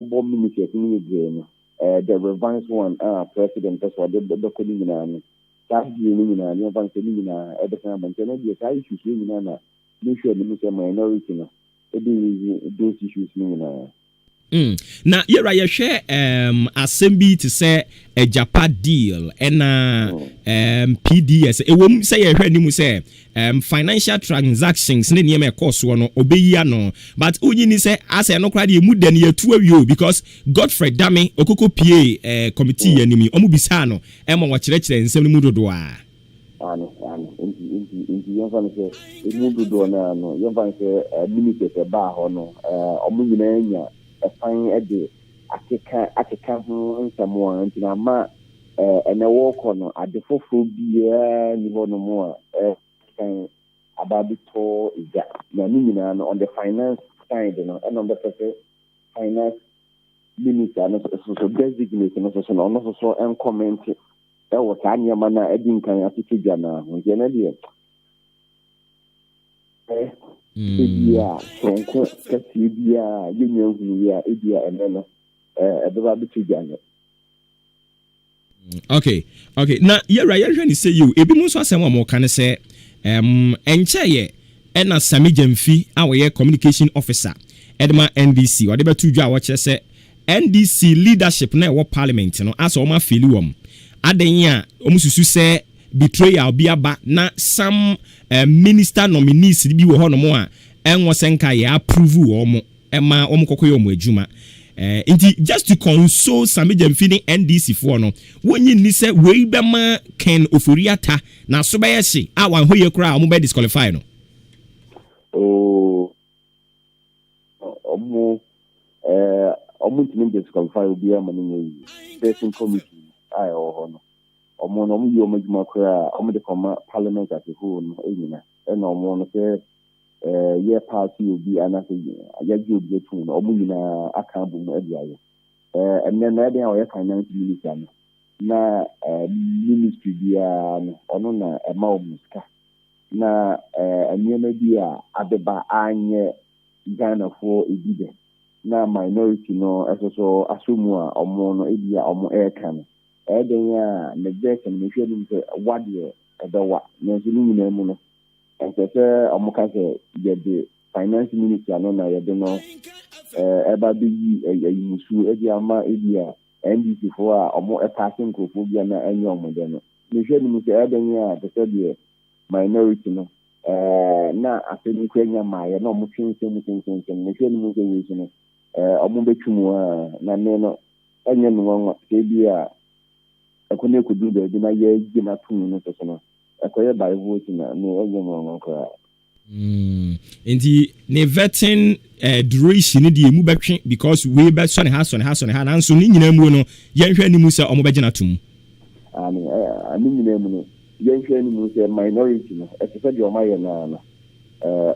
Bɔ ministers no bebree no, the revised one a President pɛ sɛ ɔde bɛkɔ no nyinaa no, saa deal no nyinaa no, yɛmfa no sɛ ne nyinaa ɛbɛsan aba. Nti ɛno deɛ, saa issues no nyinaa na mehwɛ anim sɛ minority no ɛbɛ raise those issues no nyinaa. Na yɛwura, yɛhwɛ asɛm bi te sɛ Agyapa deal ɛna PDS, ɛwom sɛ yɛhwɛ anim sɛ financial transactions ne nneɛma ɛkɔɔ soɔ no ɔbɛyi ano, but wonyi ni sɛ asɛ ɛno koraa deɛ emu da no yɛtu awie o, because Godfrey Dame okoko pie committee yɛ anim yi, ɔmo bisaa no ɛma wɔkyerɛkyerɛ nsɛm no mu dodoɔ a. Ane ane, nti yɛmfa no sɛ emu dodoɔ no a no, yɛmfa no sɛ ministers ɛbaa hɔ no, ɔmo nyinaa nya ɛfan de akeka akeka ho nsɛm a, nti na ama ɛnɛ wɔrekɔ no, ade foforɔ biara ni hɔ nom a ɛkan aba abɛtɔ gya. Na ne nyinaa no, on the finance side no, ɛna ɔbɛpɛ sɛ finance minister no so so designate no so so no, ɔno nso so nkɔ comment ɛwɔ saa nneɛma no a ɛdi nkan atoto dwa no ho. Nti ɛno deɛ, ebi a soronko kɛseɛ bi a yɛnya nhunu yi a, ebi a ɛnɛ no ɛbɛba abɛto dwa no. Okay, na yɛwura, yɛhwɛ ne sɛ yio, ebi mu nso asɛm a wɔka ne sɛ ɛnkyɛyɛ ɛna Sammy Gyamfi a wɔyɛ communication officer ɛde ma NDC, ɔde bɛto dwa a wɔkyerɛ sɛ NDC leadership na ɛwɔ parliament no asɛ wɔn afeeli wɔn adan a wɔn susu sɛ betrayal bi aba na some minister nominees bi wɔ hɔnom a ɛnwɔ sɛ nka yɛ approve wɔn mo ɛma wɔn kɔkɔ yɛ wɔn adwuma. Nti just to console Sammy Gyamfi ne NDC foɔ no, wɔnyi ni sɛ wei bɛma Ken Ofori-Atta na so bɛyɛ hye a wɔn ahɔ yie koraa a wɔn bɛ disqualify no. Oo, ɔmo ntumi disqualify obiara ma no nyɛ yie. Vetting committee a ɛwɔ hɔ no, ɔmo no, ɔmo yi ɔmo adwuma koraa a, ɔmo de kɔma parliament as a whole no nyina, ɛna ɔmo no sɛ yɛ party obi anaasɛ yɛgye obi atum no, ɔmo nyinaa aka abɔ mu de ayɛ. Ɛnɛ no, ɛden a ɔyɛ finance minister no na ministry biara no, ɔno na ɛma ɔmo sika na nneɛma bi a abeba anyɛ Ghanafoɔ ebi dɛ na minority no ɛso so aso mu a, ɔmo no ebi a ɔmo ɛreka no, ɛyɛ a ne bɛs no, mehwɛ anim sɛ wadeɛ ɛbɛwa. Nanso ne nyinaa mu no, ɛsɛ sɛ ɔmo ka sɛ yɛde finance minister no na yɛde no ɛba bɛyi ɛyimusuo ɛde ama ebi a NDC foɔ a ɔmo ɛpaase nkurɔfoɔ bi a na ɛnyɛ ɔmo dɛ no. Mehwɛ anim sɛ ɛyɛ a te sɛ deɛ minority no na asɛm yi kura nya maayɛ na ɔmo twe nsɛm nsɛnsɛnsɛm. Mehwɛ anim sɛ wei so no, ɔmo bɛtwi mu a, na me no ɛnyɛ no nwanwa sɛ ebi a ɛkɔ no ekɔduru baabi na yɛgye no atom no soso no, ɛkɔyɛ by vote na me ɛnyɛ no nwanwa koraa. Nti ne vetting duration no deɛ, emu bɛtwe because wei bɛsɔ ne ha, sɔ ne ha, sɔ ne ha, nanso ne nyinaa mu no, yɛnhwɛ anim sɛ ɔmo bɛgyina tom. Ane, ne nyinaa mu no, yɛnhwɛ anim sɛ minority no, ɛte sɛ deɛ ɔmo ayɛ naa no,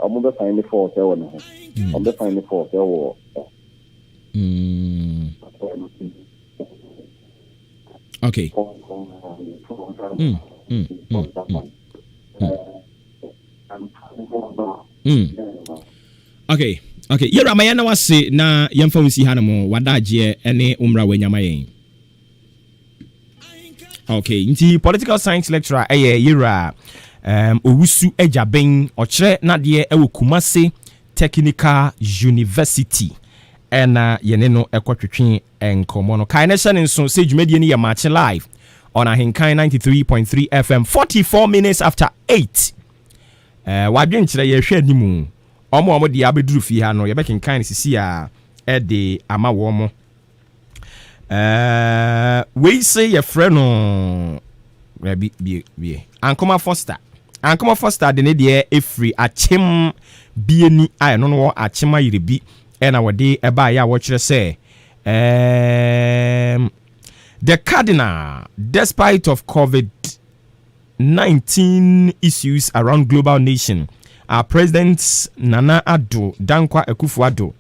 ɔmo bɛ find fault ɛwɔ ne ho, ɔmo bɛ find fault ɛwɔ. Okay. Okay. Yɛwura, ma yɛn na wase na yɛmfa wo nsi ha no mo wadagyeɛ ne wo mmra wanyama yɛn. Okay, nti political science lecturer ɛyɛ yɛwura Owusu Agyabeng, ɔkyerɛ nadeɛ ɛwɔ Kumase Technical University, ɛna yɛne no ɛkɔtwetwe nkɔmmɔ no. Kae no hyɛ ne nso sɛ dwumadie no yɛ Maakye Live on Ahenkan 93.3 FM, 44 minutes after 8. Wadwenkyerɛ, yɛhwɛ animu ɔmo a ɔmo deɛ abɛduru fie ha no, yɛbɛkenkan no sisi a ɛde ama wɔn mo. Wei se yɛfrɛ no baabi bie bie Ankoma Foster. Ankoma Foster de ne deɛ ɛfiri Akyem Bieni a ɛno no wɔ Akyem Ayerɛbi, ɛna wɔde ɛbaeɛ a wɔkyerɛ sɛ the cardinal, despite of COVID-19 issues around global nation, our President Nana Addo Dankwa Akufo-Addo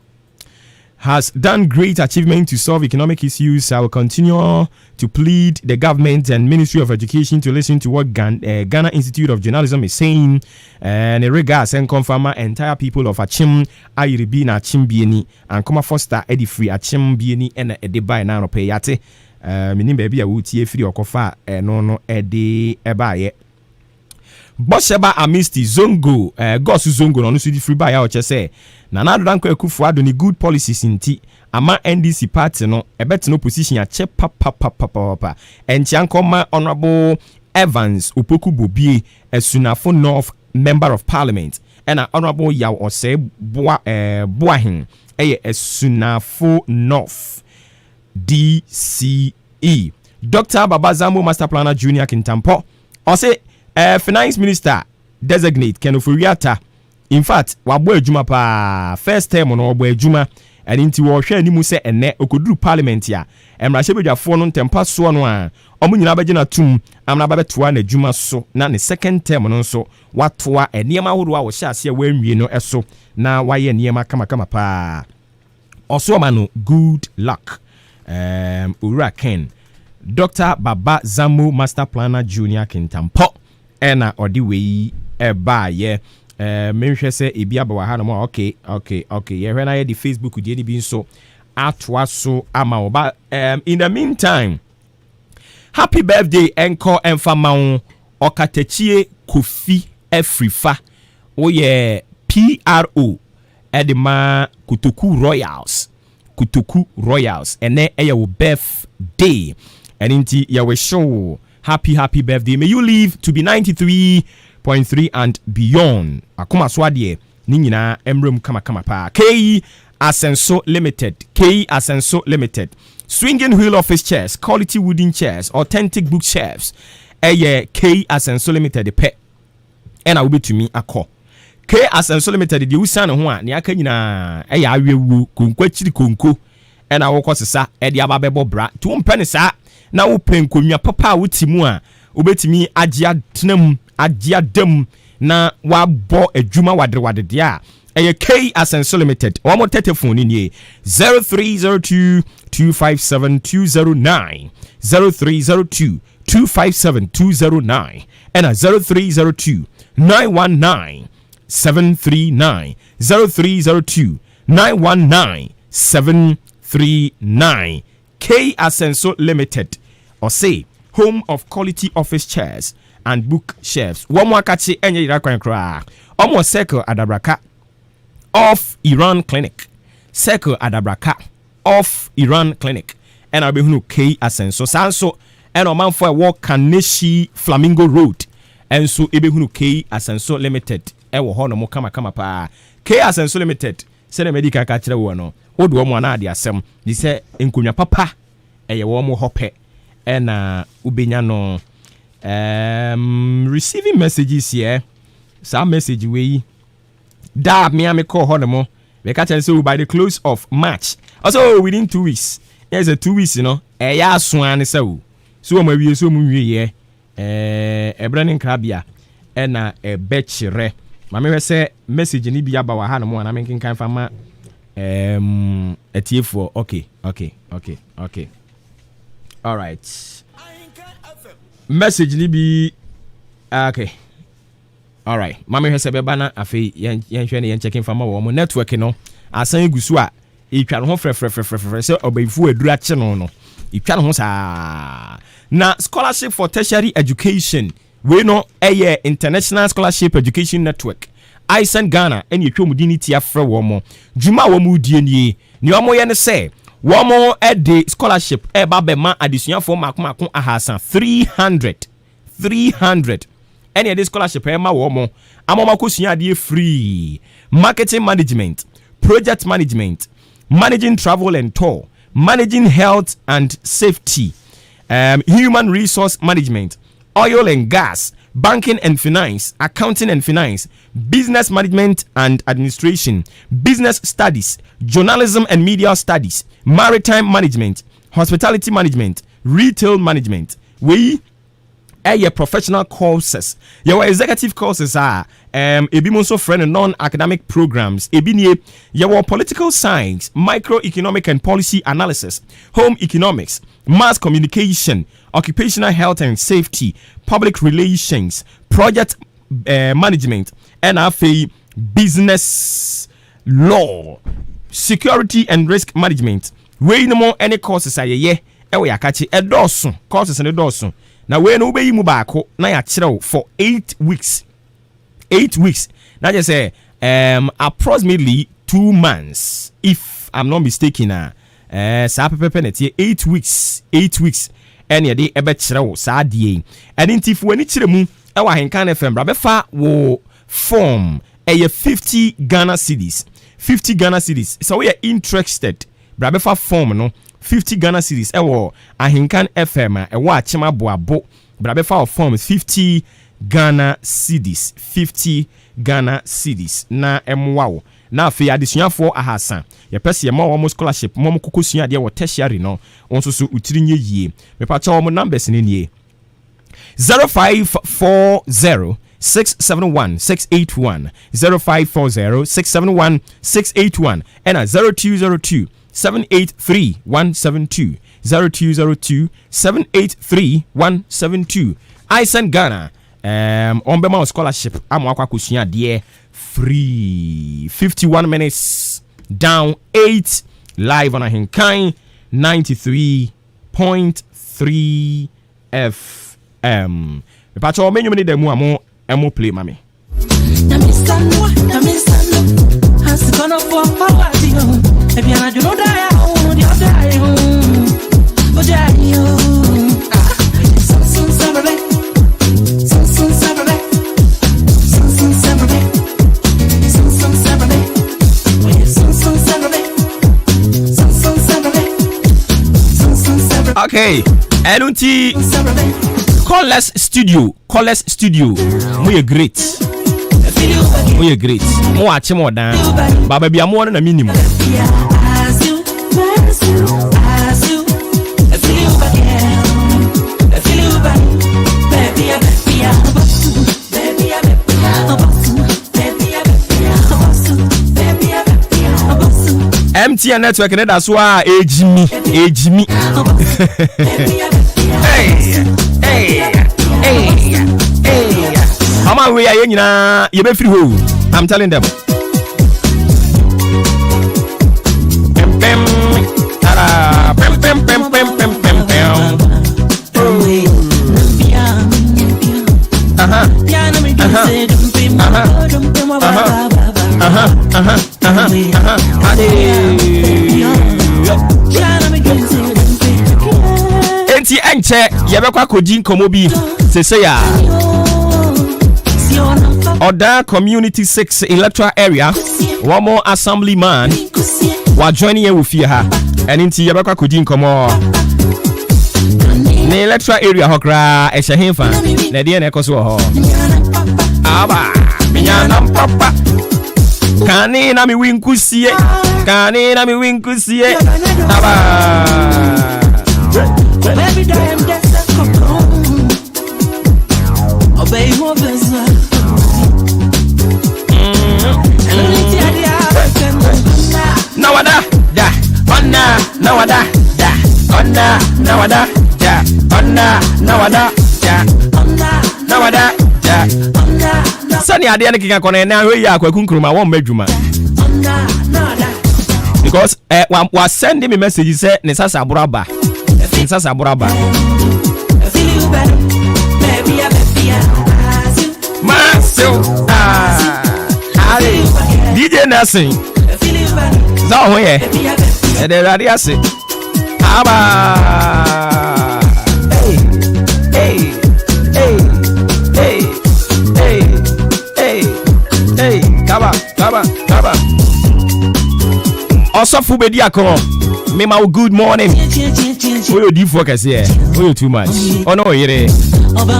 Has done great achievement to solve economic issues. I will continue to plead the government and Ministry of Education to listen to what Ghana Institute of Journalism is saying. And in regards and confirm entire people of Akyem Ayirebi na Akyem Bieni and Koma Foster Eddie Free Akyem Bieni and Edeba na no yate. Menim baabi a wotie firi ɔkɔfa ɛno no ɛde ɛbaayɛ. Bɔhyɛba Amisti Zongo, Gosu Zongo na ɔno nso de firi baayɛ a ɔkyɛ sɛ Nana Addo Dankwa Akufo Addo ne good policies nti ama NDC party no ɛbɛtena opposition akyɛ papapapapapa. Ɛnkyia nkɔma Honourable Evans Opoku Bobie, Asunafo North Member of Parliament, ɛna Honourable Yaw Ɔsɛe Boa Boahen, ɛyɛ Asunafo North DCE. Dr Baba Zambo, Master Planner Junior Kintampɔ, ɔse Finance Minister Designate Ken Ofori-Atta, in fact, wabɔ adwuma paa. First term no ɔbɔ adwuma, ɛne nti wɔhwɛ anim sɛ ɛnɛ ɔkɔduru parliament a, mmarahyɛbadwafoɔ no ntɛmpa soɔ no a ɔmo nyinaa bɛgye no atom amena bɛbɛtoa n'adwuma so, na ne second term no nso watoa nneɛma ahodoɔ a wɔhyɛ aseɛ wɔanwie no so na wayɛ nneɛma kamakama paa. Ɔso ɔma no good luck. Owura Ken, Dr Baba Zamo, Master Planner Junior Kintampɔ, ɛna ɔde wei ɛbaayɛ. Menhwɛ sɛ ebi aba wɔ ha nom a. Okay, yɛhwɛ na yɛde Facebook deɛ no bi nso atoa so ama wo ba. In the meantime, happy birthday ɛnkɔ ɛmfa ma wo, Ɔkatakyie Kofi Afrifa. Woyɛ PRO ɛde ma Kotoku Royals. Kotoku Royals, ɛnɛ ɛyɛ wo birthday, ɛno nti yɛwɔ show happy, happy birthday. May you live to be 93.3 and beyond. Akoma so adeɛ ne nyinaa mmerɛ mu kamakama paa. Kei Asenso Limited, Kei Asenso Limited, swinging wheel office chairs, quality wooden chairs, authentic bookshelves, ɛyɛ Kei Asenso Limited pɛ ɛna wobɛtumi akɔ. K Asenso Limited deɛ, wosan ne ho a, nea aka nyinaa ɛyɛ awɛwuo konko akyiri konko ɛna wokɔ sesa ɛde aba bɛbɔ bra. Nti wompɛ ne saa na wopɛ nkonnwa papa a wote mu a wobɛtumi agye atena mu, agye ada mu na wabɔ adwuma waderewadedeɛ a, ɛyɛ K Asenso Limited. Wɔn mo telephone ni nie: 0302 257 209, 0302 257 209, ɛna 0302 919 739, 0302 919 739. K Asenso Limited, ɔse home of quality office chairs and book shelves. Wɔn mo akakye ɛnyɛ yira kwan koraa. Wɔn Circle Adabraka, off Iran Clinic, Circle Adabraka, off Iran Clinic, ɛna wobɛhunu K Asenso. Saa nso ɛna ɔmanfoɔ a ɛwɔ Kaneshie Flamingo Road ɛnso ɛbɛhunu K Asenso Limited ɛwɔ hɔ nom kamakama paa. K Asenso Limited, sɛdeɛ mɛdi kan ka kyerɛ wɔ no, wode wɔn anaa ade asɛm de sɛ nkonnwa papa ɛyɛ wɔn hɔ pɛ ɛna wobɛnya no. Receiving messages here. Saa message wei daa mea me kɔɔ hɔ nom bɛka kyerɛ sɛ by the close of March, ɔsɛ oh, within 2 weeks. Yɛ sɛ 2 weeks no ɛyɛ asoa ne sɛ o so wɔn awie so wɔn nwieɛ. Ɛbrɛ ne nkrabea ɛna ɛbɛkyerɛ. Maame, hwɛ sɛ message ni bi aba wɔ ha nom a na menkenkan fa ma atiefoɔ. Okay, alright, message ni bi. Okay, alright, maame, hwɛ sɛ bɛba na afei yɛnhwɛ ne yɛnkyɛke fa ma wɔ mo. Network no asan egu so a ɛtwa ne ho frɛfrɛfrɛfrɛ sɛ ɔbɛyifoɔ aduru akye no, ɛtwa ne ho saa. Na scholarship for tertiary education wei no ɛyɛ International Scholarship Education Network, ISEN Ghana, ɛne ɛtwa mu din ne tia frɛ wɔn mo. Dwuma a wɔn mu die nie. Nea wɔn yɛ ne sɛ wɔn de scholarship ɛreba bɛma adesuafoɔ mako mako 300, 300, 300, ɛne yɛde scholarship ɛma wɔn mo ama wɔn akɔsua adeɛ free: marketing management, project management, managing travel and tour, managing health and safety, human resource management, oil and gas, banking and finance, accounting and finance, business management and administration, business studies, journalism and media studies, maritime management, hospitality management, retail management. Wei Ɛyɛ professional courses. Yɛwɔ executive courses a ebi mu nso frɛ no non-academic programs. Ebi nie: yɛwɔ political science, microeconomic and policy analysis, home economics, mass communication, occupational health and safety, public relations, project management, ɛna afei business law, security and risk management. Wei no mo ne courses a yɛyɛ ɛwɔ yɛakakye. Ɛdɔɔso, courses no dɔɔso, na wei no wobɛyi mu baako na yɛakyerɛw for 8 weeks. 8 weeks na kyerɛ sɛ approximately 2 months, if I'm not mistaken. A saa pɛpɛpɛ na ɛteɛ. 8 weeks, 8 weeks ɛne yɛde ɛbɛkyerɛ wo saa adeɛ yi. Ɛne nti fo w'ani kyerɛ mu ɛwɔ Ahenkan FM. Bra bɛfa wo form. Ɛyɛ 50 Ghana cedis, 50 Ghana cedis. Sɛ woyɛ interested, bra bɛfa form no, 50 Ghana cedis, ɛwɔ Ahenkan FM a ɛwɔ Akyem Aboabo. Bra bɛfa wɔ form, 50 Ghana cedis, 50 Ghana cedis, na ɛmmoa wo. Na afei adesuafoɔ 300 yɛpɛ sɛ yɛma wɔn scholarship ma wɔn kɔkɔ sua adeɛ wɔ tertiary no, wɔn nso so wotiri nye yie. Mepakyɛ, wɔn numbers no nie: 0540 671 681, 0540 671 681, ɛna 0202 783 172, 0202 783 172. Ison Ghana ɔn bɛma wo scholarship ama wakɔ akɔsua adeɛ free. 51 minutes down 8, live on Ahenkan 93.3 FM. Mepakyɛ, ɔmɛnwom ne da mu a mo ɛmo play ma me. Nyamisano, nyamisano, asikono fo fawati yo. Ebi anadwo no da ya o, di oda yo. Oja yo. Ah, sun sababe. Sun sababe. Sun sababe. Sun sababe. Oye sun sababe. Sun sababe. Sun sababe. Okay, ɛno nti Sababe. Callers Studio, Callers Studio, moyɛ great, moyɛ great. Mowɔ akyem ɔdan ba baabi a mowɔ no na menim. As you, as you, as you, I feel you back, I feel you back, baby, baby, baby, baby, baby, baby, MTN network ne da so a ɛgyimi ɛgyimi. Hey, hey, hey, hey. Ɔma wei a yɛn nyinaa yɛbɛfiri hɔ o. I'm telling them. Pem, pem, tara, pem, pem, pem, pem, pem, pem, pem. Aha, aha, aha, ade. Enti ɛnkyɛ yɛbɛkɔ akɔgyi nkɔmmɔ bi sesei a Ɔdaa Community 6 electoral area wɔn mo assemblyman wajoin yɛn wɔ fie ha. Ɛno nti yɛbɛkɔ akɔgyi nkɔmmɔ ne electoral area hɔ koraa ɛhyɛ hefa na ɛdeɛ na ɛkɔ so wɔ hɔ. Aba menyanam papa kane na me winkusie, kane na me winkusie aba. Baby, damn, that's a cocoon. Oh, baby, more business. And I need to Na wada da ɔna na wada da ɔna na wada da ɔna na wada da na wada da. Sɛnea adeɛ no keka kɔ no, ɛnɛ ahwɛ yi a Kwaku Nkuruma wɔmmɔ adwuma because wa send me message sɛ ne nsa saboro aba, ne nsa saboro aba. Feel you better, baby, baby, as you Masew ah, ale DJ Nelson. Feel you better, sɛ ɔho yɛ baby, baby. Ɛdɛ Awurade ase aba. Hey, hey, hey, hey, hey, hey, hey, kaba kaba kaba. Ɔsɔfo bɛdi akɔnɔ mema wo good morning. Woyɛ odiifoɔ kɛseɛ, woyɛ too much. Ɔne ɔyere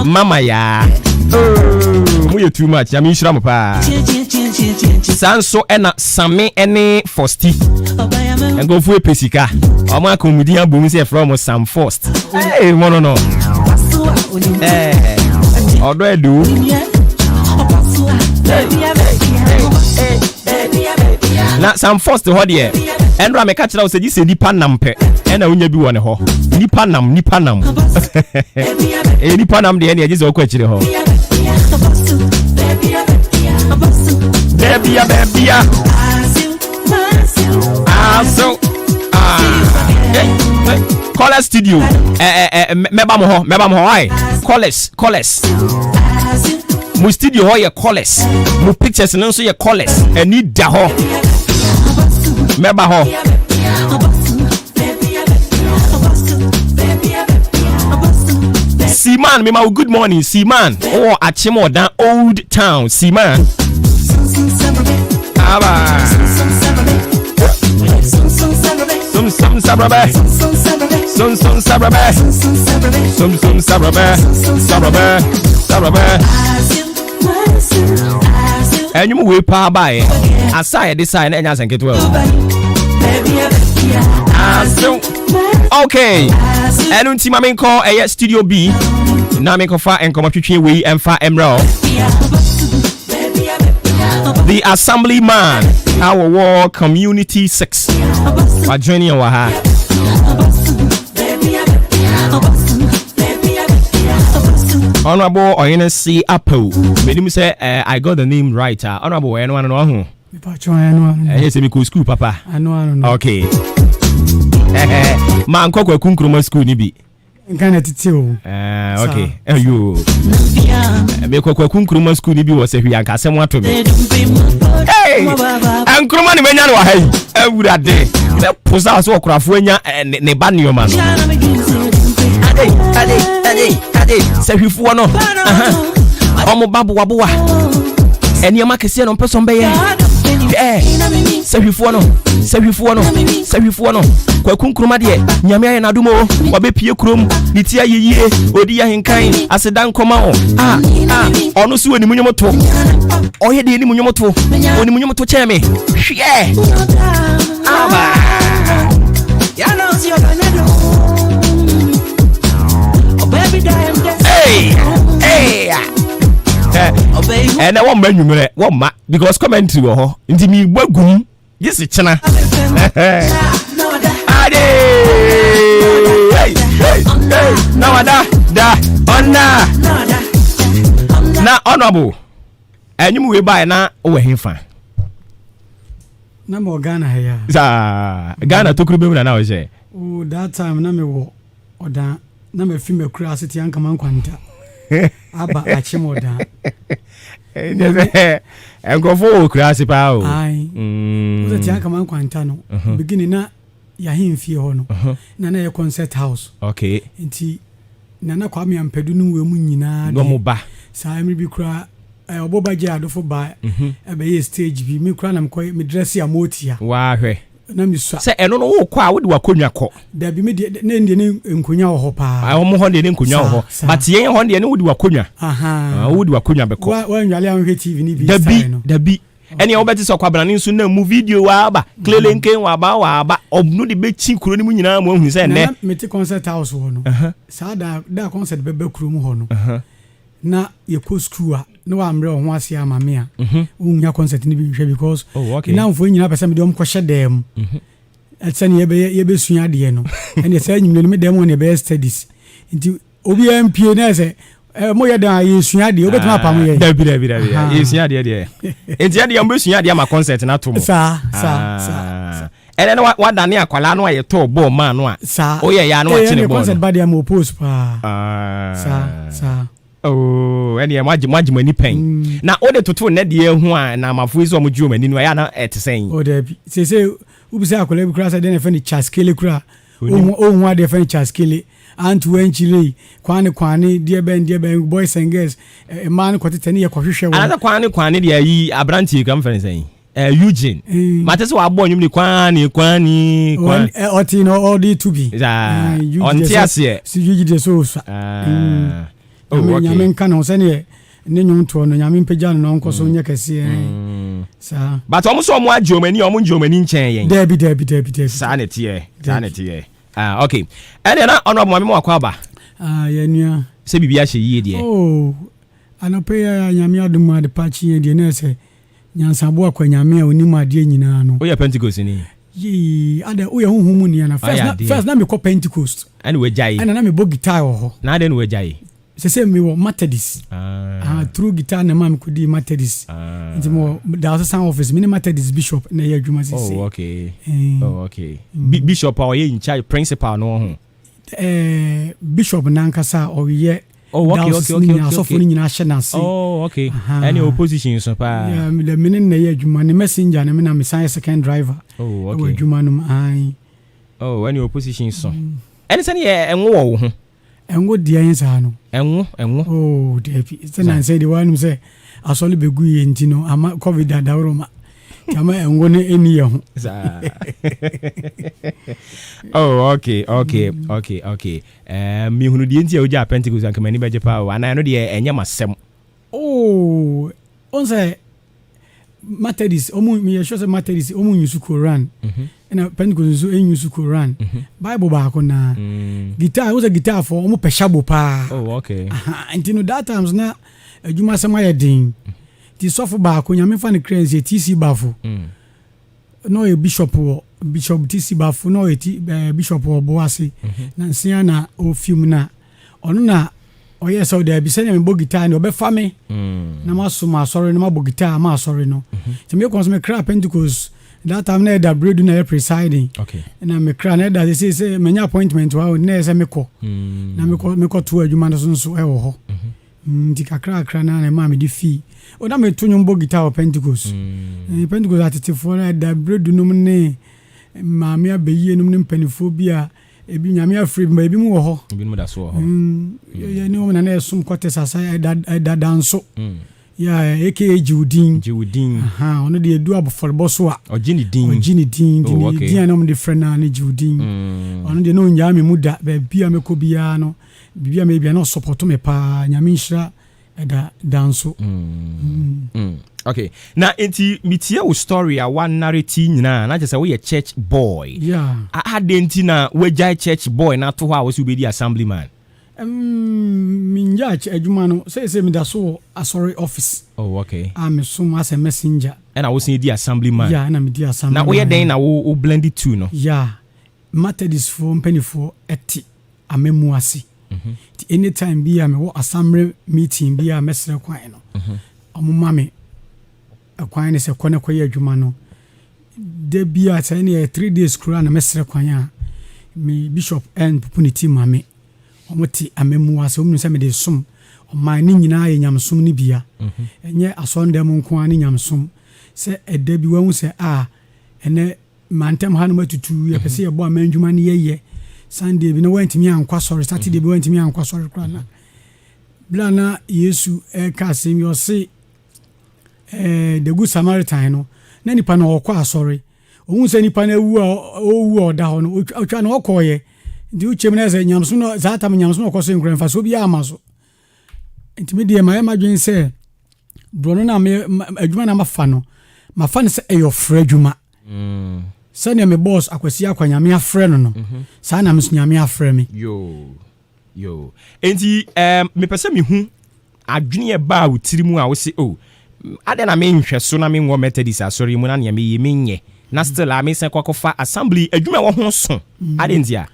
mama yaa. Oh, Moyɛ too much. Nyame nhyira mo paa. Saa nso ɛna Same ɛne Fosti. Nkurɔfoɔ pɛ sika. Ɔmo aka ɔmo din abom sɛ yɛfrɛ ɔmo Sam Fost. Hey, mo no no. Eh, ɔdɔ ɛdu. Na Sam Fost hɔ deɛ, ɛnora meka kyerɛ wo sɛ gye sɛ nipa nam pɛ ɛna wonya bi wɔ ne hɔ. Nipa nam, nipa nam. Ɛyɛ nipa nam deɛ ɛne ɛgye sɛ wokɔ akyire hɔ. Baabia, baabia. Aso. Ah. Hey, hey. Caller studio. Eh, eh, eh, mɛba mo hɔ, mɛba mo hɔ. Why? Callers, callers. Mo studio hɔ yɛ callers. Mo pictures no nso yɛ callers. Ɛni da hɔ. Mɛba hɔ. Seaman, mema wo good morning. Seaman, wowɔ Akyem Ɔdan Old Town. Seaman. Aba. Sum sum sabrabe. Sum sum sabrabe. Sum sum sabrabe. Sabrabe. Sabrabe. Ɛnwom wei paa baeɛ. Asa a yɛde saeɛ na ɛnyɛ asɛnketewa o. Asew. Okay. Ɛno nti ma menkɔ ɛyɛ studio B na menkɔfa nkɔmmɔtwetwe wei ɛmfa mmerɛ o. The Assemblyman a wɔwɔ Community 6 wajoin yɛn wɔ ha. Honorable Ɔhene C. Apo. Menim sɛ uh, I got the name right. Uh, Honorable ɛno ano no ɔho. Ɛyɛ sɛ mekɔ school papa. Okay. Mankɔ Kwaku Nkrumah school ni bi. Nka na tete o. Uh, okay. Ayo. Mekɔ Kwaku Nkrumah school ni bi wɔ sɛ hwee anka asɛm ato me. Hey! Nkrumah ne manya no wɔ ha yi. Awurade. Mɛpo sɛ sɛ ɔkorafo anya eh, ne ba nneɛma no. Ade, ade, ade, ade. Sɛ hwifoɔ no. Ɔmo ba boaboa. Nneɛma kɛseɛ no mpɛ sɛ ɔmbɛyɛ. Hwɛ, sɛhwifoɔ no, sɛhwifoɔ no, sɛhwifoɔ no. Kwaku Nkrumah deɛ, Nyame ayɛ n'adom o, wabɛpie kurom, ne ti ayɛ yie, ɔdi ahenkan, aseda nkɔma o. Ah, ah, ɔno so onim nnwom to. Ɔyɛ deɛ onim nnwom to. Onim nnwom to kyɛn me. Hwɛ! Aba! Hey! Hey! Ɛnɛ wɔmma nwummerɛ, wɔmma. Because commentary wɔ hɔ nti mi bɔ gum gye si kyena. Ade hey hey hey na wada da ɔna na honorable ɛnwom wei baeɛ na wowɔ he fa? Na mewɔ Ghana ha yi a. Saa Ghana tokuro bɛ mu na na wɔhyɛ. Oh that time na mewɔ Ɔdan na mafi m'akuraase te Ankama Nkwanta aba Akyem Ɔdan. Ɛnyɛ sɛ nkurɔfoɔ wɔ kuraase paa o. Ae. Mm. Wosɛ te Ankama Nkwanta no, uh-huh. beginning na yɛahemfie hɔ no, uh-huh. na na yɛ concert house. Okay. Nti Nana Kwame Ampadu no wɔ mu nyinaa deɛ. Wɔn ba. Saa mmere bi koraa ɔbɔ ba gye adofo ba ɛbɛyɛ stage bi me koraa na mekɔ me dress a motia. Waa hwɛ. Na mesua. Sɛ ɛno no wokɔ a wode w'akonnwa kɔ. Dabi me deɛ ne deɛ ne nkonwa wɔ hɔ paa. Ah, wɔn hɔ deɛ ne nkonwa wɔ hɔ. But yɛn hɔ deɛ ne wode w'akonnwa. Ah, wode w'akonnwa bɛkɔ. Wa wanwale a wohwɛ TV ne bi style no. Dabi dabi. Ɛnea wobɛte sɛ ɔkwabrane nso nam mu video waaba, klelenken waaba waaba, ɔno de bɛkyi kuro no mu nyinaa ma woahunu sɛ ɛnnɛ. Na mete concert house hɔ no, saa da da concert bɛba kurom hɔ no, na yɛkɔ school a na wammerɛ wo ho ase ama me a, wonnya concert no bi nhwɛ because oh, okay. nnamfoɔ nyinaa pɛ sɛ mede wɔn kɔhyɛ dan mu. Sɛnea yɛbɛyɛ yɛbɛsua adeɛ no, ɛnna saa anwummerɛ no me dan mu hɔ na yɛbɛyɛ studies. Nti Obiara mpie na ɛsɛ ɛ mo yɛ dan a yɛsua adeɛ wobɛtumi apam yɛn. Dabi dabi dabi yɛsua adeɛ deɛ nti ɛdeɛ mo bɛsua adeɛ ama concert no ato mo. Saa saa saa. Ɛnɛ no wadane akwadaa no a yɛtɔɔ bɔɔl maa no a. Saa woyɛ yɛ ano akyene bɔɔl no. Concert ba deɛ mo post paa. Saa saa. Oh, ɛneɛ mo agye mo agye mo ani pɛn. Mm. Na wode toto nnɛ deɛ ho a na amafo yi sɛ ɔmo gye wɔn ani no ɛyɛ ana ɛte sɛn? Oh dabi sese wobisa akwadaa bi koraa sɛ deɛ na ɛfɛ no chaskele koraa Ohun adeɛ fɛn Chaskele, Aunt Wenchirei, Kwane Kwane, deɛ bɛn deɛ bɛn, boys and girls, mmaa no kɔtetɛ ne yɛ kɔhwehwɛ wɔn. Anasɛ Kwane Kwane deɛ ayi abranteɛ kura mfɛn sɛn? Eh, Eugene. Mm. Mate sɛ wabɔ nnwom ne Kwane Kwane Kwane. Ɔte na ɔde to bi. Saa. Ɔnte aseɛ. Si Eugene deɛ so osua. Ah. Mm. Oh, okay. Nyame nka ne ho sɛdeɛ. Ne nnwomtoɔ no, Nyame mpagya no na ɔnkɔ so nyɛ kɛseɛ. Saa. But ɔmo sɛ ɔmo agye ɔmo ani, ɔmo ngye ɔmo ani nkyɛn yɛn. Daabi, daabi, daabi, daabi. Saa na ɛteɛ, saa na ɛteɛ. Ah, okay. Ɛnna na ɔno abɔ maame mu akɔ aba. Ah, yɛn nua. Sɛ biribi ahyɛ yie deɛ. Oh, anɔpɛ yi a Nyame adom ade pa kye yɛn deɛ, na ɛsɛ nyansaboa kwa Nyame a onim adeɛ nyinaa no. Woyɛ Pentecost ni? Yee, adɛ woyɛ honhom mu ni ana? First na, first na mekɔ Pentecost. Ɛna wagyae. Ɛna na mebɔ guitar wɔ hɔ. Na adɛn na wagyae? Sese mewɔ Methodist. Ah, through guitar na ma mekɔdii Methodist. Nti mewɔ diocesan office, me ne Methodist bishop na ɛyɛ adwuma sese. Oh, okay. Oh, okay. Bishop a ɔyɛ in charge, principal no ho. Eh, bishop nankasa a ɔyɛ diocese no nyinaa, asɔfo no nyinaa hyɛ n'ase. Oh, okay. Ɛne opposition so paa. Yeah, me de me ne na ɛyɛ adwuma, ne messenger ne me na mesan yɛ second driver. Oh, okay. Ɛwɔ adwuma no mu, ae. Oh, ɛne opposition so. Ɛne sɛ ne yɛ ɛnwo wɔ wo ho. Ɛnwo deɛ ɛnyɛ saa no. Ɛnwo, ɛnwo. Oh, dabi. Sɛ nansa yi deɛ woanim sɛ asɔre bɛgu yɛ nti no, ama covid adaworo ma. Nti ama ɛnwo no ɛnni yɛ ho. Saa. Oh, okay, okay, okay, okay. Eh, mehunu deɛ nti a wogyaa Pentecost anka m'ani bɛgye paa o. Anaa ɛno deɛ ɛnyɛ m'asɛm. Oh, wohu sɛ Methodist, ɔmo meyɛ sure sɛ Methodist ɔmo nyusu Koran. Ɛna Pentecost nso nyusu Koran. Bible baako naa. Guitar, wohu sɛ guitar fo ɔmo pɛ shabo paa. Oh, okay. Aha, nti no that times na adwuma sɛm ayɛ den. Nti sɔfo baako, Nyame fa ne kra nsie, TC Bafo. Na ɔyɛ bishop wɔ Bishop TC Bafo, na ɔyɛ ti, eh, bishop wɔ Boase. Na nsia na ɔfi mu na ɔno na ɔyɛɛ sɛ daabi, sɛnea mebɔ guitar no ɔbɛfa me na masom asɔre no, mabɔ guitar ama asɔre no. Nti mekɔ nso mekra Pentecost that time na ɛda Bredu na ɛyɛ presiding. Na mekra na ɛda sɛ sɛ manya appointment wɔ hɔ na ɛyɛ sɛ mekɔ na mekɔ mekɔto adwuma no so nso ɛwɔ hɔ. Nti kakrakra na na ɛmaa mede fii. O na meto nnwom bɔ guitar wɔ Pentecost. Pentecost atetefoɔ no ɛda Bredu nom ne maame abɛyie nom ne mpanimfoɔ bi a ebi Nyame afiri bi ma ebi mu wɔ hɔ. Ebinom da so wɔ hɔ. Yɛ ne wɔn na na ɛsom kɔtɛs asa ɛda ɛda danso. Yɛ aka gye din. Gye din. Aha, ɔno deɛ edu afɔrebɔ so a. Ɔgye ne din. Ɔgye ne din. Nti ne din a na wɔn de frɛ no ne gye din. Ɔno deɛ na ɔnyaa me mu da, baabi a mɛkɔ biara no, biribi a mɛyɛ biara na ɔsɔpɔto me paa. Nyame nhyira ɛda danso. Okay. Na nti metie wo story a wa narrate nyinaa na kyerɛ sɛ woyɛ church boy. Yeah. Adɛn nti na woagyae church boy na ato hɔ a wo sɛ wobɛdi assemblyman? Mengyaa adwuma no, sɛ meda so wɔ asɔre office. Oh, okay. A mesom as a messenger. Ɛna wo sen di assemblyman. Yeah, ɛna medi assemblyman. Na woyɛ dɛn na wo blend two no? Yeah. Methodistfoɔ mpanimfoɔ ɛte amamu ase. Nti anytime bi a mewɔ assembly meeting bi a mɛsrɛ kwan no, ɔmo ma me kwan ne sɛ kɔ ne kɔyɛ adwuma no. Da bi a sɛ ɛne 3 days koraa na mɛsrɛ kwan a, me bishop ɛnpopo ne ti ma me. Ɔmo te amamu ase, ɔmo nim sɛ mede som ɔman ne nyinaa yɛ nyamesom no bia. Ɛnyɛ asɔndɛm nko ara ne nyamesom. Sɛ ɛda bi wahu sɛ a ɛnɛ mantam ha no matutu, yɛpɛ sɛ yɛbɔ aman dwuma no yɛyɛ Sunday bi na wantumi ankɔ asɔre, Saturday bi wantumi ankɔ asɔre koraa na bla na Yesu ɛka asɛm yi, ɔse the Good Samaritan no, na nipa no ɔkɔ asɔre, ohun sɛ nipa no awu a ɔwu a ɔda hɔ no, ɔtwa na ɔkɔɔyɛ. Nti wokyɛm no sɛ nyamesom no saa tam nyamesom no ɔkɔ so nkura mfasoɔ biara ama so. Nti me deɛ mayɛ m'adwene sɛ borɔno no a me adwuma no mafa no, mafa no sɛ ɛyɛ ɔfrɛ adwuma. Sɛnea me boss Akwasi Akwa Nyame afrɛ no, saa na me nso Nyame afrɛ me. Yo, yo. Enti mepɛ sɛ mehu adwene a ɛbaa wo tiri mu a wose, oh, adɛn na menhwɛ so na menwɔ Methodist asɔre mu na nea meyɛ menyɛ na still a mesan kɔ akɔfa assembly adwuma a ɛwɔ ho so, adɛn nti a?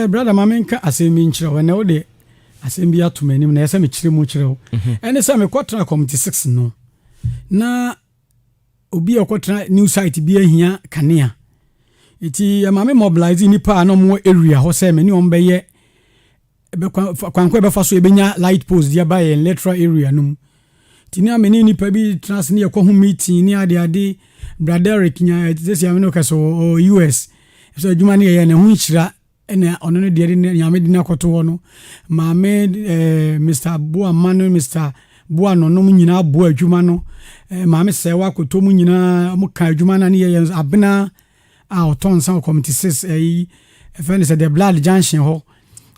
Brother, ma menka asɛm bi nkyerɛ wo. Ɛnɛ wode asɛm bi ato m'anim na ɛsɛ mekyerɛ mu kyerɛ wo. Ɛne sɛ mekɔtena Committee 6 no, na obi a ɔkɔtena new site bi ahia kanea. Nti ɛma me mobilize nipa a na ɔmo wɔ area hɔ sɛ me ne ɔmo bɛyɛ kwan kɔ ɛbɛfa so yɛbɛnya light post de aba yɛn electoral area no mu. Nti ne a me ne nipa bi tena ase ne yɛkɔ ho meeting ne ade ade. Brother Eric nya sɛsi ame no kɛsɛ ɔwɔ US. So adwuma no yɛyɛ ne ho nhyira ɛna ɔno no deɛ de Nyame de no akɔto hɔ no. Maame Mr. Boama no, Mr. Boa nɔnom nyinaa boa adwuma no. Maame Sɛwa akoto mu nyinaa ɔmo ka adwuma no ne yɛyɛ. Abena a ɔtɔn nsa wɔ Committee 6, ɛyi ɛfɛ no sɛ The Blood Junction hɔ,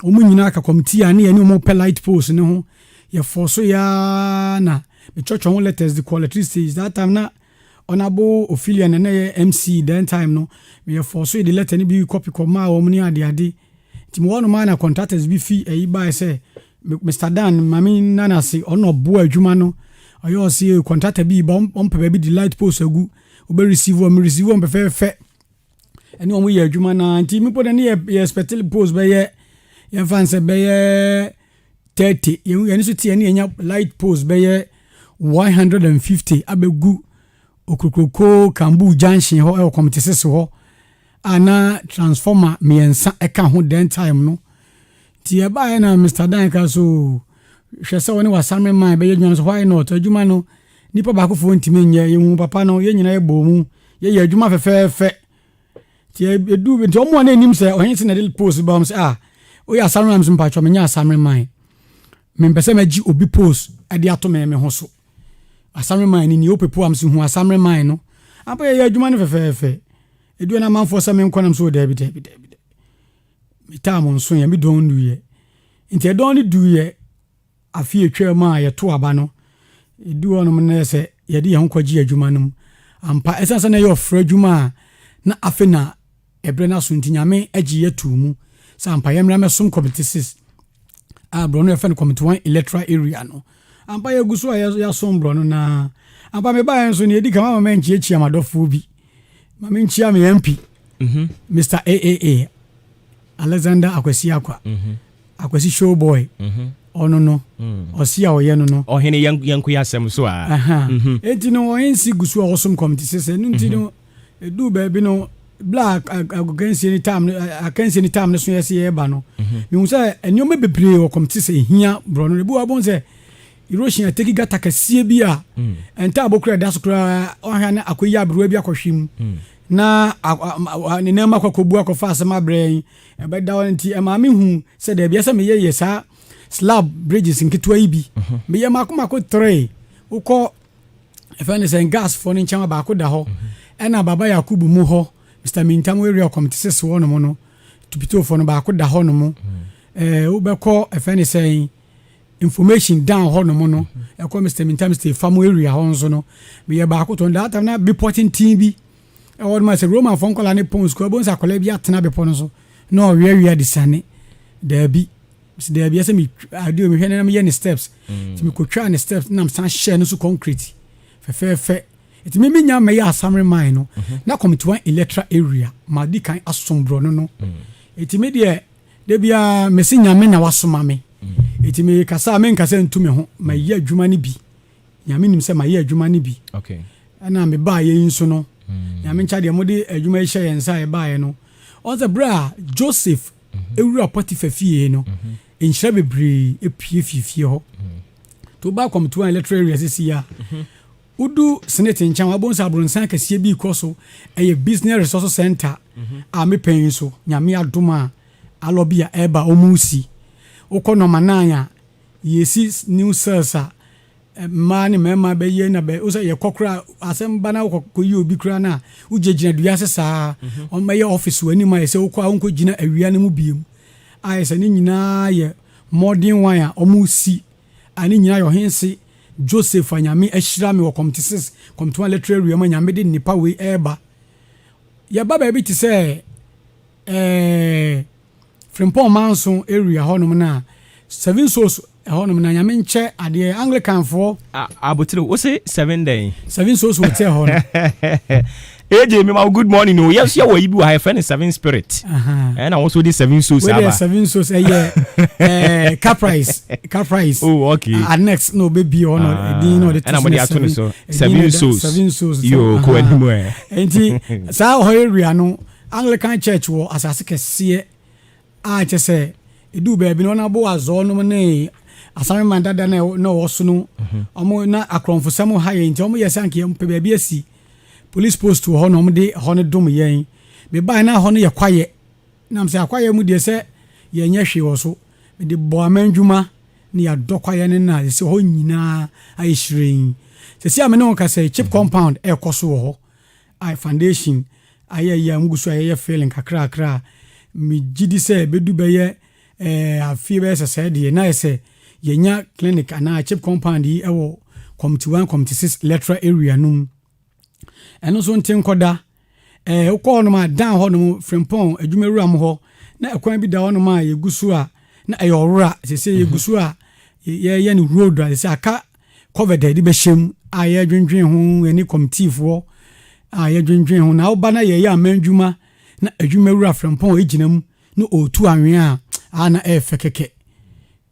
ɔmo nyinaa ka committee a ne yɛne ɔmo pɛ light post ne ho. Yɛfɔɔ so yɛ ara na metwerɛtwerɛ ho letters de kɔɔ electricity. That time na Honourable Ophelia na na ɛyɛ MC then time no. Yɛfɔɔ so yɛde letter no bi copy kɔmaa wɔn ne adeade. Nti mewɔ hɔnom ara na contractors bi fi ayi baeɛ sɛ Mister Dan ma me nna no ase, ɔno na ɔboa adwuma no. Ɔyɛ ɔse contractor bi reba, ɔmpɛ baabi de light post agu, wobɛ receive wɔn, me receive wɔn pɛfɛɛfɛ. Ɛne wɔn yɛ adwuma no ara. Nti me mpo deɛ ne yɛ yɛ expect post bɛyɛ yɛmfa no sɛ bɛyɛ 30. Yɛn yɛn nso te yɛn ne yɛnya light post bɛyɛ 150 abɛgu Okokroko Kambu junction hɔ ɛwɔ Kɔmtesese hɔ a na transformer mmiɛnsa ɛka ho then time no. Nti yɛbaeɛ na Mister Dan ka so hwɛ sɛ wɔne Wasame man bɛyɛ adwuma no so why not adwuma no nipa baakofoɔ ntumi nyɛ yɛhu papa no yɛn nyinaa yɛbɔɔ mu yɛyɛ adwuma fɛfɛɛfɛ. Nti edu nti wɔn a na enim sɛ ɔhen se na ɛde post ba wɔn sɛ ah woyɛ asameman so mpatsɔ menyɛ asameman mempɛ sɛ mɛgye obi post ɛde ato me me ho so asameman ni ni opepo am so hu asameman no ampa yɛyɛ adwuma no fɛfɛɛfɛ edu na amanfoɔ sɛ menkɔ nam so daabi daabi daabi metaa mo nso yɛ me dɔn duyɛ nti ɛdɔn no duyɛ Afe a etwaam a yɛtow aba no, eduu hɔnom no na ɛyɛ sɛ yɛde yɛn ho kɔgyee adwuma no mu. Ampa, esiane sɛ na ɛyɛ ɔfrɛ adwuma a na afei na ɛberɛ no aso nti, Nyame gyee yɛn too mu sɛ ampa yɛmmra mmɛsom Committee 6 a borɔno a yɛfrɛ no Committee 1 Electoral Area no. Ampa yɛgu so a yɛasom borɔno no ara. Ampa mebaeɛ nso, nea edi kan mama mankyiakyia m'adɔfoɔ bi. Ma menkyia me MP, Mister AAA, Alexander Akwasi Akwa. Akwasi showboy ɔno no ɔsi a ɔyɛ no no. Ɔhene yɛn yɛnko yɛ asɛm so a. Enti no ɔhensi gu so a ɔsom kɔm te sɛ sɛ no nti no eduu baabi no bla agokansie ne tam no akansie ne tam no so yɛsɛ yɛreba no mehu sɛ nneɛma bebree wɔ kɔm te sɛ ehia borɔ no ebi wɔ abɔn sɛ erosion ateki gata kɛseɛ bi a ntaabo koraa ɛda so koraa ɔhwɛ na akɔyi aberewa bi akɔhwe mu na ne nan mu akɔkɔbu akɔfa asɛm abrɛ yɛn Ɛbɛda hɔ nti ɛmaa me hu sɛ daabi ɛsɛ meyɛ yɛ saa slab bridges nketewa yi bi. Mhm. Meyɛ mako mako three. Wokɔ ɛfɛ ne sɛ gas foɔ no nkyɛn baako da hɔ. Mhm. Ɛna Baba Yakubu mu hɔ Mr Mintam area committee six hɔ nom no tupitofoɔ no baako da hɔ nom. Mhm. Ɛɛ wobɛkɔ ɛfɛ ne sɛ information down hɔ nom no ɛkɔ Mr Mintam State farm area hɔ nso no meyɛ baako tɔn that time na bepɔ tenten bi. Ɛwɔ no ma sɛ Romanfoɔ nkwadaa no pɔn sukuu a, wobɛhu sɛ akwadaa bi atena bepɔ no so na ɔweawea de siane. Daabi. Mese daabi, ɛsɛ me adeɛ mehwɛ no na meyɛ ne steps. Nti mekɔtwaa ne steps na mesan hyɛɛ no so concrete fɛfɛɛfɛ. Nti me menya mmɛyɛ Asamre mine no, na Committee One Electoral Area madi kan asom borɔno no. Nti me deɛ, da biara mese Nyame na wasoma me. Nti mekasa a menkasa ntu me ho, mayɛ adwuma no bi. Nyame nim sɛ mayɛ adwuma no bi. Ɛna mebaeɛ yi nso no, mm. Nyame nkyɛ deɛ mode adwuma yi hyɛ yɛn nsa a yɛbaeɛ no, ɔn sɛ berɛ a Joseph mhm. ewura Potiphar fie no, mhm. nhyira bebree epie fie fie hɔ. Mhm. To ba kɔmtoa electoral area sisi a, wodu senate nkyɛn wabɔ nsa abrɔnsan kɛseɛ bi kɔ so ɛyɛ business resource center a mepɛn yi so Nyame adom a alɔbi a ɛba ɔmo si. Wokɔ nɔma nine a Yɛsi new cells a mmaa ne mmarima bɛyɛ na bɛ wosɛ yɛkɔ koraa asɛm ba na wokɔ kɔyi obi koraa no a wogyinagyina dua ase saa mhm. wɔn bɛyɛ office wɔ anim ayɛ sɛ wokɔ a wonkɔ gyina awia no mu biem ayɛ sɛ ne nyinaa yɛ modern one a wɔn si a ne nyinaa yɛ ɔhense Joseph a nyame ahyira me wɔ kɔmte six kɔmte one literary awia mu a nyame de nnipa wei ɛreba yɛba baabi te sɛ ɛɛ. Frimpong Manso area hɔ nom na Seven Souls ɛhɔ nom na Nyame nkyɛ adeɛ Anglican foɔ. Ah Abotire wo se seven dɛn? Seven Souls Hotel hɔ no. AJ me ma wo good morning o yɛn nso yɛwɔ yi bi wɔ ha yɛfrɛ no Seven Spirit ɛna wo nso de Seven Souls aba. Wei deɛ Seven Souls ɛyɛ ɛɛ Caprice Caprice. Oh okay. Annex na ɔbɛbie hɔ no ɛdin na ɔde to so na Seven Seven Seven Souls. Yoo kɔ anim ɛ. Nti saa hɔ area no. Anglican Church wɔ asase kɛseɛ a kyɛ sɛ ɛduu baabi no wɔn abo azɔɔ nom ne asareman dada na na ɛwɔ so no wɔn na akorɔmfosɛm ha yɛn nti wɔn yɛ sɛ anka yɛn pɛ baabi asi police post wɔ hɔ na wɔn de hɔ no dom yɛn mebae na hɔ no yɛ kwaeɛ nam sɛ akwaeɛ mu deɛ sɛ yɛnyɛ hwee wɔ so mede bɔ aman dwuma ne yɛadɔ kwaeɛ no na sɛ hɔ nyinaa ayɛ hyerɛn sɛ si a me ne wo kasa yi chip compound ɛrekɔ so wɔ hɔ a foundation ayɛ yɛ a wɔgu so a yɛyɛ filling kakrakra a, megye di sɛ ɛbɛdu bɛyɛ eh, afeɛ bɛyɛ sɛsɛɛ deɛ na ayɛ sɛ yɛnya clinic anaa chip compound yi wɔ Committee 1, Committee 6 electoral area no mu. Ɛno nso nte nkɔda. Ɛɛ wokɔ hɔnom a dan hɔnom Frimpong adwumawura mu hɔ na ɛkwan bi da hɔnom a yɛgu so a na ɛyɛ ɔwora sese yɛgu so a yɛyɛ no road a sese aka culvert a yɛde bɛhyɛ mu a yɛdwendwen ho yɛne kɔmitiifoɔ a yɛdwendwen ho na woba na yɛyɛ aman dwuma na adwumawura Frimpong gyina mu na ɔretu anwea a a na ɛyɛ fɛ kɛkɛ.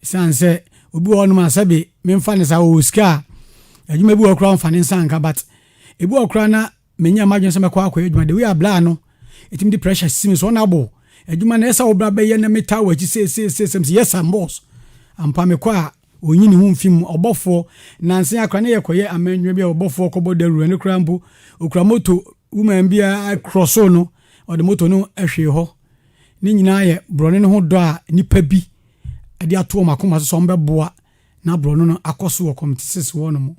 Ɛsiane sɛ obi wɔ hɔnom a sɛbe memfa ne saa ɔwɔ sika a adwuma bi wɔ koraa ɔmfa ne nsa nka, but ebi wɔ koraa na menya m'adwene sɛ mɛkɔ akɔyɛ adwuma, the way a no ɛtumi de pressure si me so, ɔna abo adwuma na ɛsɛ wobra bɛyɛ na meta wɔ akyi seeseesei sɛ yes, I'm boss ampa. Mekɔ a ɔnyi ne ho mfi mu. Ɔbɔfoɔ nanse akora ne yɛkɔyɛ amandwuma bi a ɔbɔfoɔ kɔbɔ dawuro ne koraa mpo okura moto, woman bi a krɔso no ɔde moto no ahwee hɔ. Ne nyinaa yɛ borɔno no ho dɔ a nipa bi de ato wɔn akoma so sɛ wɔn bɛboa na borɔno no akɔ so wɔ Committee 6 hɔ nom.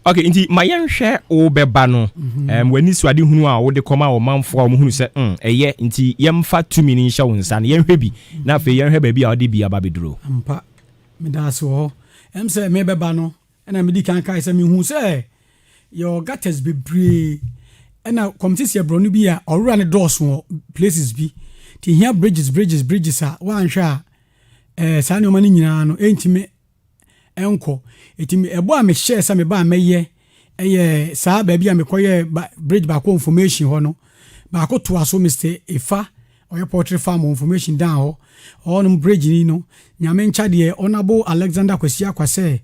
Ok, nti ma yɛnhwɛ wo bɛba no, w'ani so ade hunu a wode kɔma ɔmanfoɔ a wɔhunu sɛ ɛyɛ nti yɛmfa tumi no nhyɛ wo nsa no, yɛnhwɛ bi na afei yɛnhwɛ baabi a wode bi aba bɛduro. Ampa, meda ase wɔ hɔ. Ɛm sɛ mebɛba no ɛna medi kan kae sɛ mehu sɛ yɛwɔ gutters bebree ɛna Committee sɛ borɔno bi a ɔwura ne dɔɔso wɔ places bi nti hia bridges, bridges, bridges a woanhwɛ a saa nneɛma no nyinaa no ɛntumi ɛnkɔ. Ɛti ɛbɔ a mehyɛɛ sɛ meba a mɛyɛ ɛyɛ saa baabi a mekɔyɛ ba, bridge baako information hɔ no, baako toa so Mr Efa ɔyɛ poultry farm wɔ information down hɔ ɔnom bridge ni no. Nyame nkya deɛ, Honourable Alexander Kwasi Akwasɛ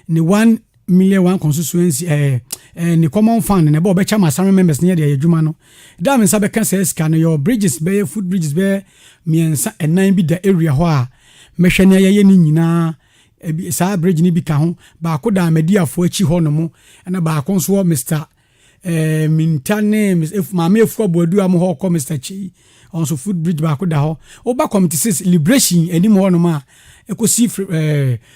ne 1 million one constituency ɛɛ ne common fund na ɛbɛ ɔbɛkyɛ ma assembly members ne yɛ de ayɛ adwuma no da mi nsa bɛka saa sika no. Yɛ bridges bɛyɛ foot bridges bɛyɛ mmiɛnsa ɛnan bi da area hɔ a mɛhwɛ ne ayɛyɛ ne nyinaa. Ebi saa bridge ni bi ka ho, baako da Amadiafoɔ akyi hɔ nom, ɛna baako nso wɔ Mr Minta ne Maame Efu Abuadu a mo hɔ kɔ Mr Kyi ɔnso foot bridge baako da hɔ. Woba Committee 6 Liberation anim hɔ nom a ekosi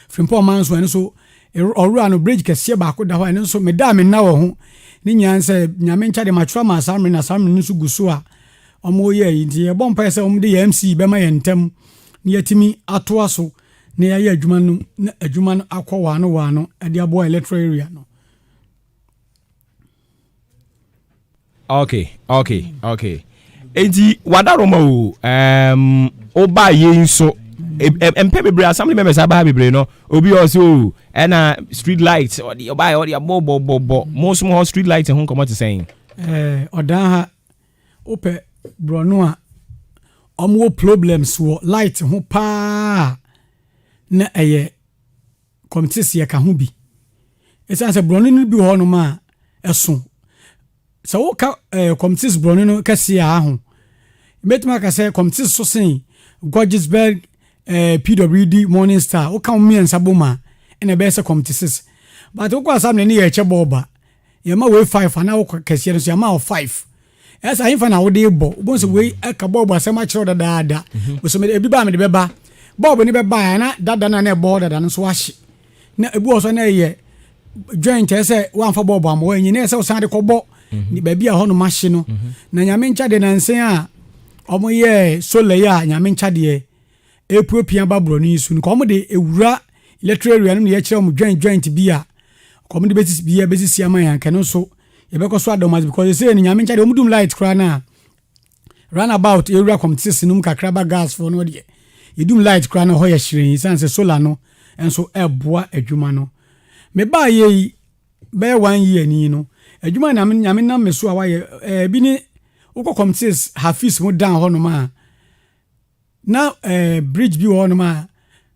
Frimpong Manso, ɛno nso ɔwura no bridge kɛseɛ baako da hɔ. Ɛno nso meda a menna wɔ ho ne nyinaa sɛ Nyame nkyɛ de matwerɛ ma saa mmere na saa mmere no nso gu so a ɔmo yɛ yi. Nti yɛbɔ mpaeɛ sɛ ɔmo de yɛ MC bɛma yɛn ntɛm na yɛtumi atoa so na yɛayɛ adwuma no na adwuma no akɔ waano waano ɛde aboa electoral area no. Okay, enti wadaroma o, woba yei nso mpɛ bebree assembly members aba ha bebree no, obi wɔ sɛ o ɛna street light ɔde ɔba ɔde abɔbɔbɔbɔ mo nso mo hɔ street light ho nkɔmɔ te sɛn? Ɔdan ha wopɛ borɔno a ɔmo problems wɔ light ho paa na ɛyɛ committees yɛ ka ho bi, ɛsiane sɛ borɔno no bi wɔ hɔnom a ɛso sɛ woka committees borɔno no kɛseɛ a ho mɛtumi aka sɛ committees so sen Guggisberg, PWD, Morning Star, woka wo mmiɛnsa bom a ɛna ɛbɛyɛ sɛ committee 6, but wokɔ assembly ne yɛkyɛ bɔɔba yɛma wei 5 anaa wokɔ kɛseɛ no so yɛma wo 5. Ɛsɛ ahemfa na wode bɔ wobɛhu sɛ wei ɛka bɔɔbo asɛm akyerɛ wo dadaada. Wɔsɛ ebi ba a mede bɛba bɔɔbo ne bɛba a na dada no a na ɛbɔ dada no nso ahye na ebi wɔ so na ɛyɛ joint ɛsɛ sɛ woamfa bɔɔbo ama wɔanyi na ɛsɛ wo san de kɔbɔ ne baabi a hɔnom ahye no. Na Nyame nkya deɛ, nansen a ɔmo yɛ solar yi a Nyame nkya deɛ epuapua ba borɔno yi so no, nka ɔmo de ewura electoral area no na yɛkyerɛ ɔmo joint joint bi a ɔmo de bɛsisi bi bɛsisi ama yɛn nkɛ no nso yɛbɛkɔ so adɔm ase because ɛsɛ no Nyame nkya deɛ ɔmo dum light koraa na roundabout ewura committee no mu kakra ba gas foɔ no deɛ yɛdum light koraa na hɔ yɛ hyerɛn san sɛ solar no nso ɛboa adwuma no. Mebaa yɛ yi bɛyɛ one year ni no, adwuma na Nyame nam me so a wayɛ bi ne wokɔ committees Hafiz mu down hɔnom a na bridge bi wɔ hɔnom a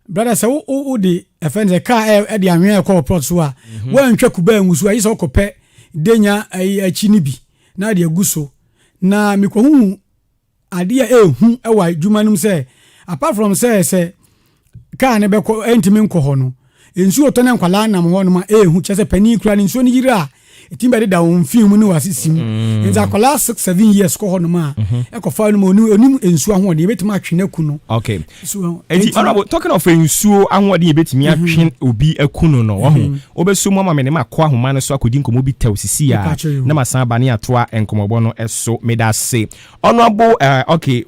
brother sɛ wo de ɛfɛn sɛ car ɛde anwea ɛkɔ plot so a wɔntwa kuba ngu so a yi sɛ wokɔpɛ denya ɛyi akyi no bi na de agu so. Na mekɔhu adeɛ a ɛɛhu ɛwɔ adwuma no mu sɛ apart from sɛ kaa ne bɛkɔ ɛntumi nkɔ hɔ no, nsuo tɔ ne nkwalaa nam hɔ nom a ɛɛhu kyerɛ sɛ panin kura ne nsuo no yiri a ɛtumi bɛde da wɔn fi mu ne wɔ asisi mu. Nti akwadaa 6, 7 years kɔ hɔ nom a ɛkɔfa no mu onim nsuo ahoɔden yɛbɛtumi atwe n'aku no. So enti honorable, talking of nsuo ahoɔden yɛbɛtumi atwe obi aku no wahu wobɛso mu ama me ne ma kɔ ahoma no so akɔdi nkɔmmɔ bi tɛw sisi a Mepa kyɛw. Na masan ba ne atoa nkɔmmɔbɔ no so. Meda ase, honorable. Okay,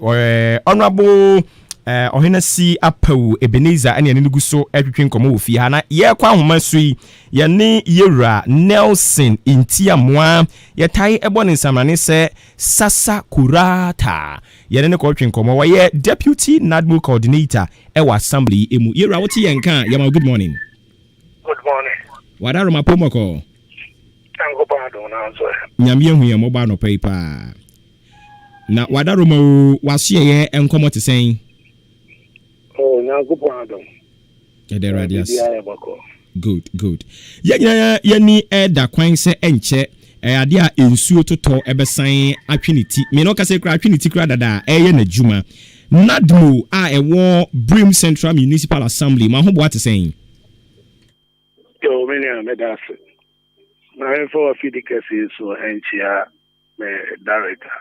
honorable. Ɔhenasi Apawu Ebenezer ɛne ɛne no gu so ɛtwetwe nkɔmmɔ wɔ fie ha. Na yɛrekɔ ahoma so yi, yɛne yɛwura Nelson Ntiamoa, yɛtae ɛbɔ ne nsamrane sɛ Sasa Kurata, yɛne ne kɔtwe nkɔmmɔ. Wɔyɛ Deputy NADMO Coordinator ɛwɔ assembly yi mu. Yɛwura, wote yɛn ka a, yɛma good morning. Good morning. Wadaroma pomɔkɔ. Nyankopɔn adom na nso ɛ. Nyame ahu yɛn mmɔbɔ anɔpa yi paa. Na wadaroma o, wasoɛyɛ nkɔmmɔ te sɛn? Oh, Nyankopɔn adom. Yɛde Awurade ase. Biribiara yɛ bɔkɔ. Good, good. Yɛn nyinaa yɛni ɛda kwan sɛ ɛnkyɛ ɛyɛ adeɛ a nsuo totɔ ɛbɛsan atwe ne ti. Mene ɔkasa kura atwe ne ti kura dada a ɛyɛ n'adwuma. NADMO a ɛwɔ Birim Central Municipal Assembly, mo ahoboa te sɛn? Yo, me nua, meda ase. Na memfa wafidi kɛse yi so nkyia me director,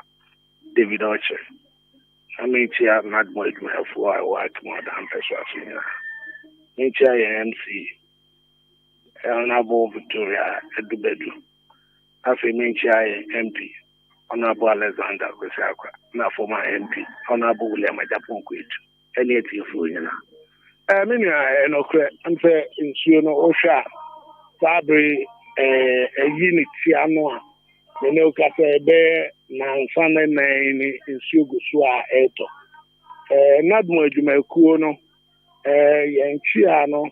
David Ɔkyere. Na menkyia NADMO adwumayɛfoɔ a ɛwɔ Akim Oda mpɛsoa so nyinaa. Menkyia yɛn MC, Honorable Victoria Edubadu. Afei menkyia yɛn MP, Honorable Alexander Kwesi Akwa, na former MP, Honorable William Agyapong Kwetu, ɛne atiefoɔ nyinaa. Me nua, ɛyɛ nokorɛ sɛ nsuo no wohwɛ a saa bere ɛyi ne ti ano a me ne wo ka sɛ ɛbɛyɛ nansa ne nan ne nsuo gu so a ɛretɔ. NADMO adwumakuo no, yɛn kyia no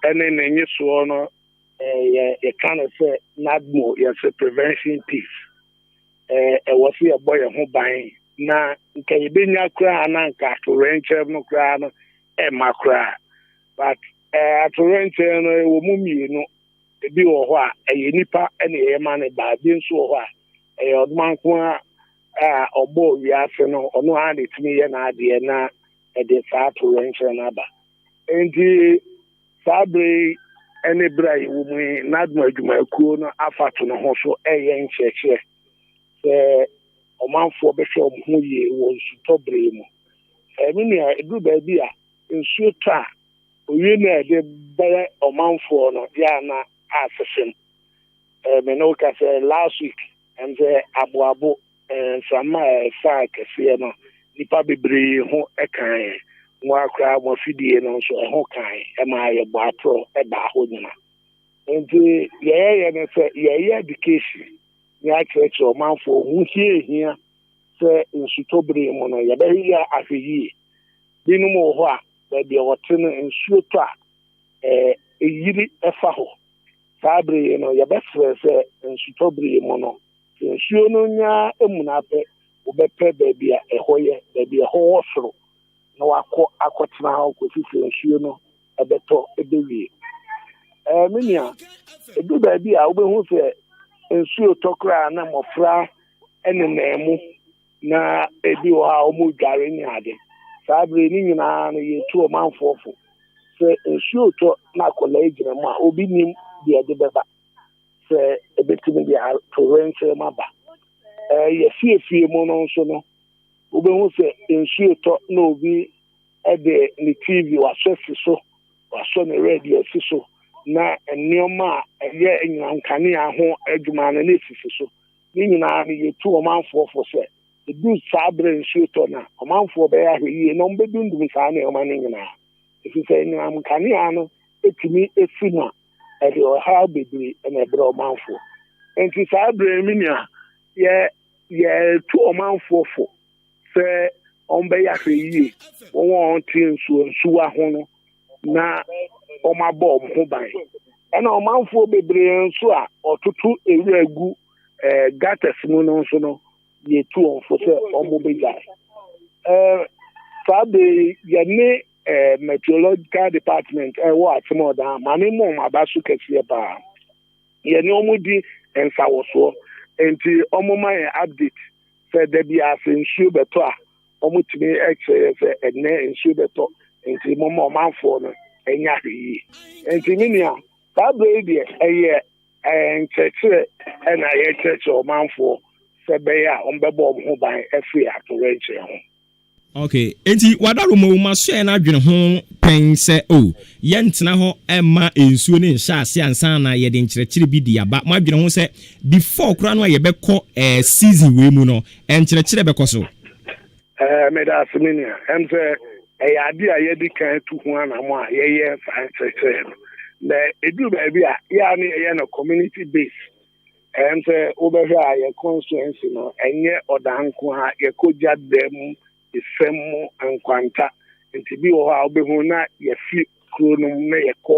ɛne ne nyesoɔ no, yɛka no sɛ NADMO yɛsɛ prevention peace. Ɛwɔ sɛ yɛbɔ yɛn ho ban na nka yɛbɛnya koraa na nka atowerɛnkyɛm no koraa no ɛmma koraa, but atowerɛnkyɛm no ɛwɔ mu mmienu. Ebi wɔ hɔ a ɛyɛ nipa ɛna ɛyɛ ma ne ba, ebi nso wɔ hɔ a ɛyɛ ɔdomanko a ɔbɔ wiase no, ɔno ara na etumi yɛ n'adeɛ na ɛde saa atowerɛnkyɛm no aba. Nti saa bere yi ɛne bere a yɛwɔ mu yi, NADMO adwumakuo no afa to ne ho so ɛyɛ nkyerɛkyerɛ sɛ ɔmanfoɔ bɛhwɛ wɔn ho yie wɔ nsutɔ bere mu. Me nua, eduru baabi a nsuo tɔ a owie no a ɛde bɛyɛ ɔmanfoɔ no yɛ ana asefem. Me ne wo ka sɛ last week ɛm sɛ aboabo mframa a ɛfa kɛseɛ no, nipa bebree ho ɛkan yɛn. Mo akora mo afidie no nso ɛho kan ɛma yɛbɔ aporɔ ɛbaa hɔ nyina. Nti yɛyɛyɛ no sɛ yɛyɛ education ne akyerɛkyerɛ ɔmanfoɔ ho hia hia sɛ nsutɔ bere mu no yɛbɛyɛ ahwɛ yie. Binom wɔ hɔ a baabi a wɔte no nsuo tɔ a ɛyiri ɛfa hɔ. Saa bere yi no yɛbɛsrɛ sɛ nsutɔ bere mu no, sɛ nsuo no nya emuna pɛ, wobɛpɛ baabi a ɛhɔ yɛ, baabi a ɛhɔ wɔ soro na wakɔ akɔtena hɔ kɔsi sɛ nsuo no ɛbɛtɔ ɛbɛwie. Me nua, edu baabi a wobɛhu sɛ nsuo tɔ koraa na mmɔfra nenam mu na ebi wɔ hɔ a wɔn dware ne ade. Saa bere ne nyinaa no yɛtu ɔmanfoɔ fo sɛ nsuo tɔ na akwadaa gyina mu a, obi nim deɛ ɛde bɛba, sɛ ebɛtumi de atowerɛnkyɛm aba. Yɛfiefie mu no nso no, wobɛhu sɛ nsuo tɔ na obi ɛde ne TV wasɔ si so, wasɔ ne radio asi so, na nneɛma a ɛyɛ anyinam kanea ho adwuma no ne esisi so. Ne nyinaa no yɛtu ɔmanfoɔ fo sɛ edu saa bere nsuo tɔ no a, ɔmanfoɔ bɛyɛ ahwɛ yie na ɔmbɛdundum saa nneɛma no nyinaa, ɛfiri sɛ anyinam kanea no etumi esi mu a ɛde ɔhaw bebree ɛna ɛbrɛ ɔmanfoɔ. Nti saa bere mi nua, yɛtu ɔmanfoɔ fo sɛ ɔmbɛyɛ ahwɛ yie, wɔn a wɔte nsuo nsuwa ho no, na wɔn abɔ wɔn ho ban, ɛna ɔmanfoɔ bebree nso a ɔtoto ewura gu gutters mu no nso no, yɛtu wɔn fo sɛ wɔn bɛgyae. Saa bere yɛne meteorological department ɛwɔ Akyem Oda, maame mu wɔn aba so kɛseɛ paa, yɛne wɔn di nsawɔsoɔ, nti wɔn ma yɛn update sɛ dabi ase nsuo bɛtɔ a, wɔn tumi kyerɛ yɛ sɛ ɛnɛ nsuo bɛtɔ, nti mo ma ɔmanfoɔ no ɛnya ahwɛ yie. Nti me nua, saa bere yi deɛ ɛyɛ nkyerɛkyerɛ ɛna yɛkyerɛkyerɛ ɔmanfoɔ sɛ bɛyɛ a wɔn bɛbɔ wɔn ho ban afiri atowerɛnkyerɛ ho. Okay, nti wadaroma wo ma soɛ no adwene ho pɛn sɛ o yɛntena hɔ ɛma nsuo ne nhyɛ ase ansa na yɛde nkyerɛkyerɛ bi de aba. Mo adwene ho sɛ before koraa no a yɛbɛkɔ season wei mu no, nkyerɛkyerɛ bɛkɔ so? Meda ase, me nua. Ɛm sɛ Ɛyɛ ade a yɛadi kan atu ho anammɔn a yɛyɛ saa nkyerɛkyerɛ no. Na ɛduru baabi a, yɛ a na yɛyɛ no community base. Ɛyɛm sɛ wobɛhwɛ a yɛ constituency no, ɛnyɛ ɔda nko a, yɛkɔ gya dam, esam mu, nkwanta. Nti bi wɔ hɔ a wobɛhu na yɛfi kuro no mu na yɛkɔ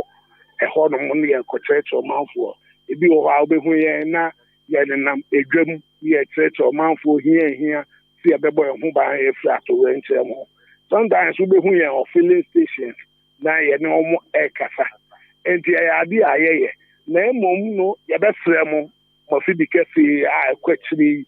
ɛhɔ nom na yɛkɔkyerɛkyerɛ ɔmanfoɔ. Ebi wɔ hɔ a wobɛhu yɛn na yɛnenam edwam na yɛkyerɛkyerɛ ɔmanfoɔ hia hia sɛ yɛbɛbɔ yɛn ho ban afiri atoyerɛnkyɛm ho. Sometimes wobɛhu yɛn wɔ filling stations na yɛne wɔn rekasa. Enti ɛyɛ adeɛ a yɛyɛ. Na mmom no yɛbɛsrɛ mo, mo afidi kɛse yi a ɛkɔ akyiri yi,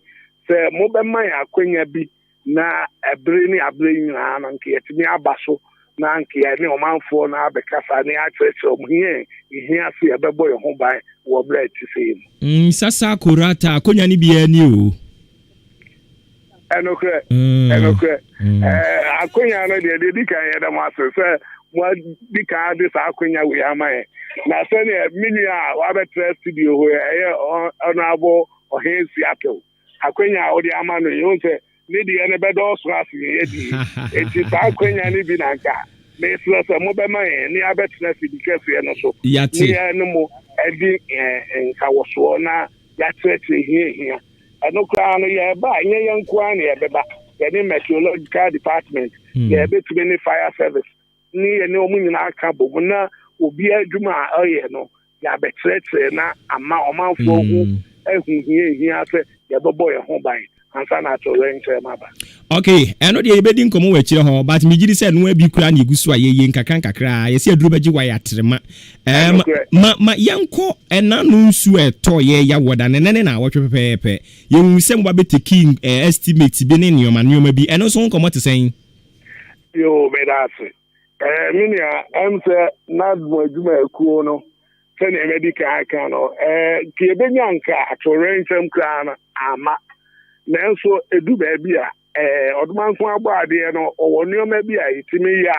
sɛ mobɛma yɛn akwanya bi na ɛbere ne abere nyinaa no nka yɛatumi aba so na anka yɛne ɔmanfoɔ no abɛkasa na yɛakyerɛkyerɛ wɔn hia a ɛhia sɛ yɛbɛbɔ yɛn ho ban wɔ berɛ a ɛte sei mu. Sasa Korata akonya no biara ni o. Ɛnokorɛ, ɛnokorɛ. Ɛɛ akonya no deɛ, deɛ di kan yɛda mo ase sɛ mo adi kan de saa akonya wei ama yɛn. Na sɛdeɛ me nua a wabɛtra studio hɔ yi, ɛyɛ Honourable Ɔhene Seattle. Akwanya a wode ama no yi, wohu sɛ ne deɛ no bɛdɔɔso asen yɛn deɛ yi. Enti saa akwanya no bi na anka mesrɛ sɛ mobɛma yɛn ne yɛabɛtena afidi kɛseɛ no so ne yɛne mo adi nkawɔsoɔ na yɛakyerɛkyerɛ hia hia. Ɛno koraa no, yɛreba a, ɛnyɛ yɛn nko ara na yɛbɛba. Yɛne Meteorological Department, yɛbɛtumi ne Fire Service, ne yɛne wɔn nyinaa ka bom na obiara adwuma a ɔyɛ no yɛabɛkyerɛkyerɛ na ama ɔmanfoɔ ho hmm. ahu hia hia sɛ yɛbɛbɔ yɛn ho ban ansa na atoyerɛnkyɛm aba. Okay, ɛno deɛ yɛbɛdi nkɔmmɔ wɔ akyire hɔ but megye di sɛ noa bi koraa na ɛgu so a yɛyɛ nkakra nkakra yɛsɛ aduro bɛgye wa yɛatrema ma ma yɛnkɔ ɛna no nsuo a ɛtɔ yɛ yɛawɔ da ne nɛne na awɔtwe pɛpɛɛpɛ yɛhu sɛ moba bɛteki eh, estimate bi ne nneɛma nneɛma bi ɛno nso ho nkɔmmɔ te sɛn? Yoo, meda ase. Ɛɛ, me nua, ɛm sɛ NADMO adwumayɛkuo no, sɛnea madi kan aka no, ɛɛ, nka yɛbɛnya nka atoyerɛnkyɛm koraa no amma. Nanso, ɛdu baabi a, ɛɛ, ɔdomanko abɔ adeɛ no, ɔwɔ nneɛma bi a yɛtumi yɛ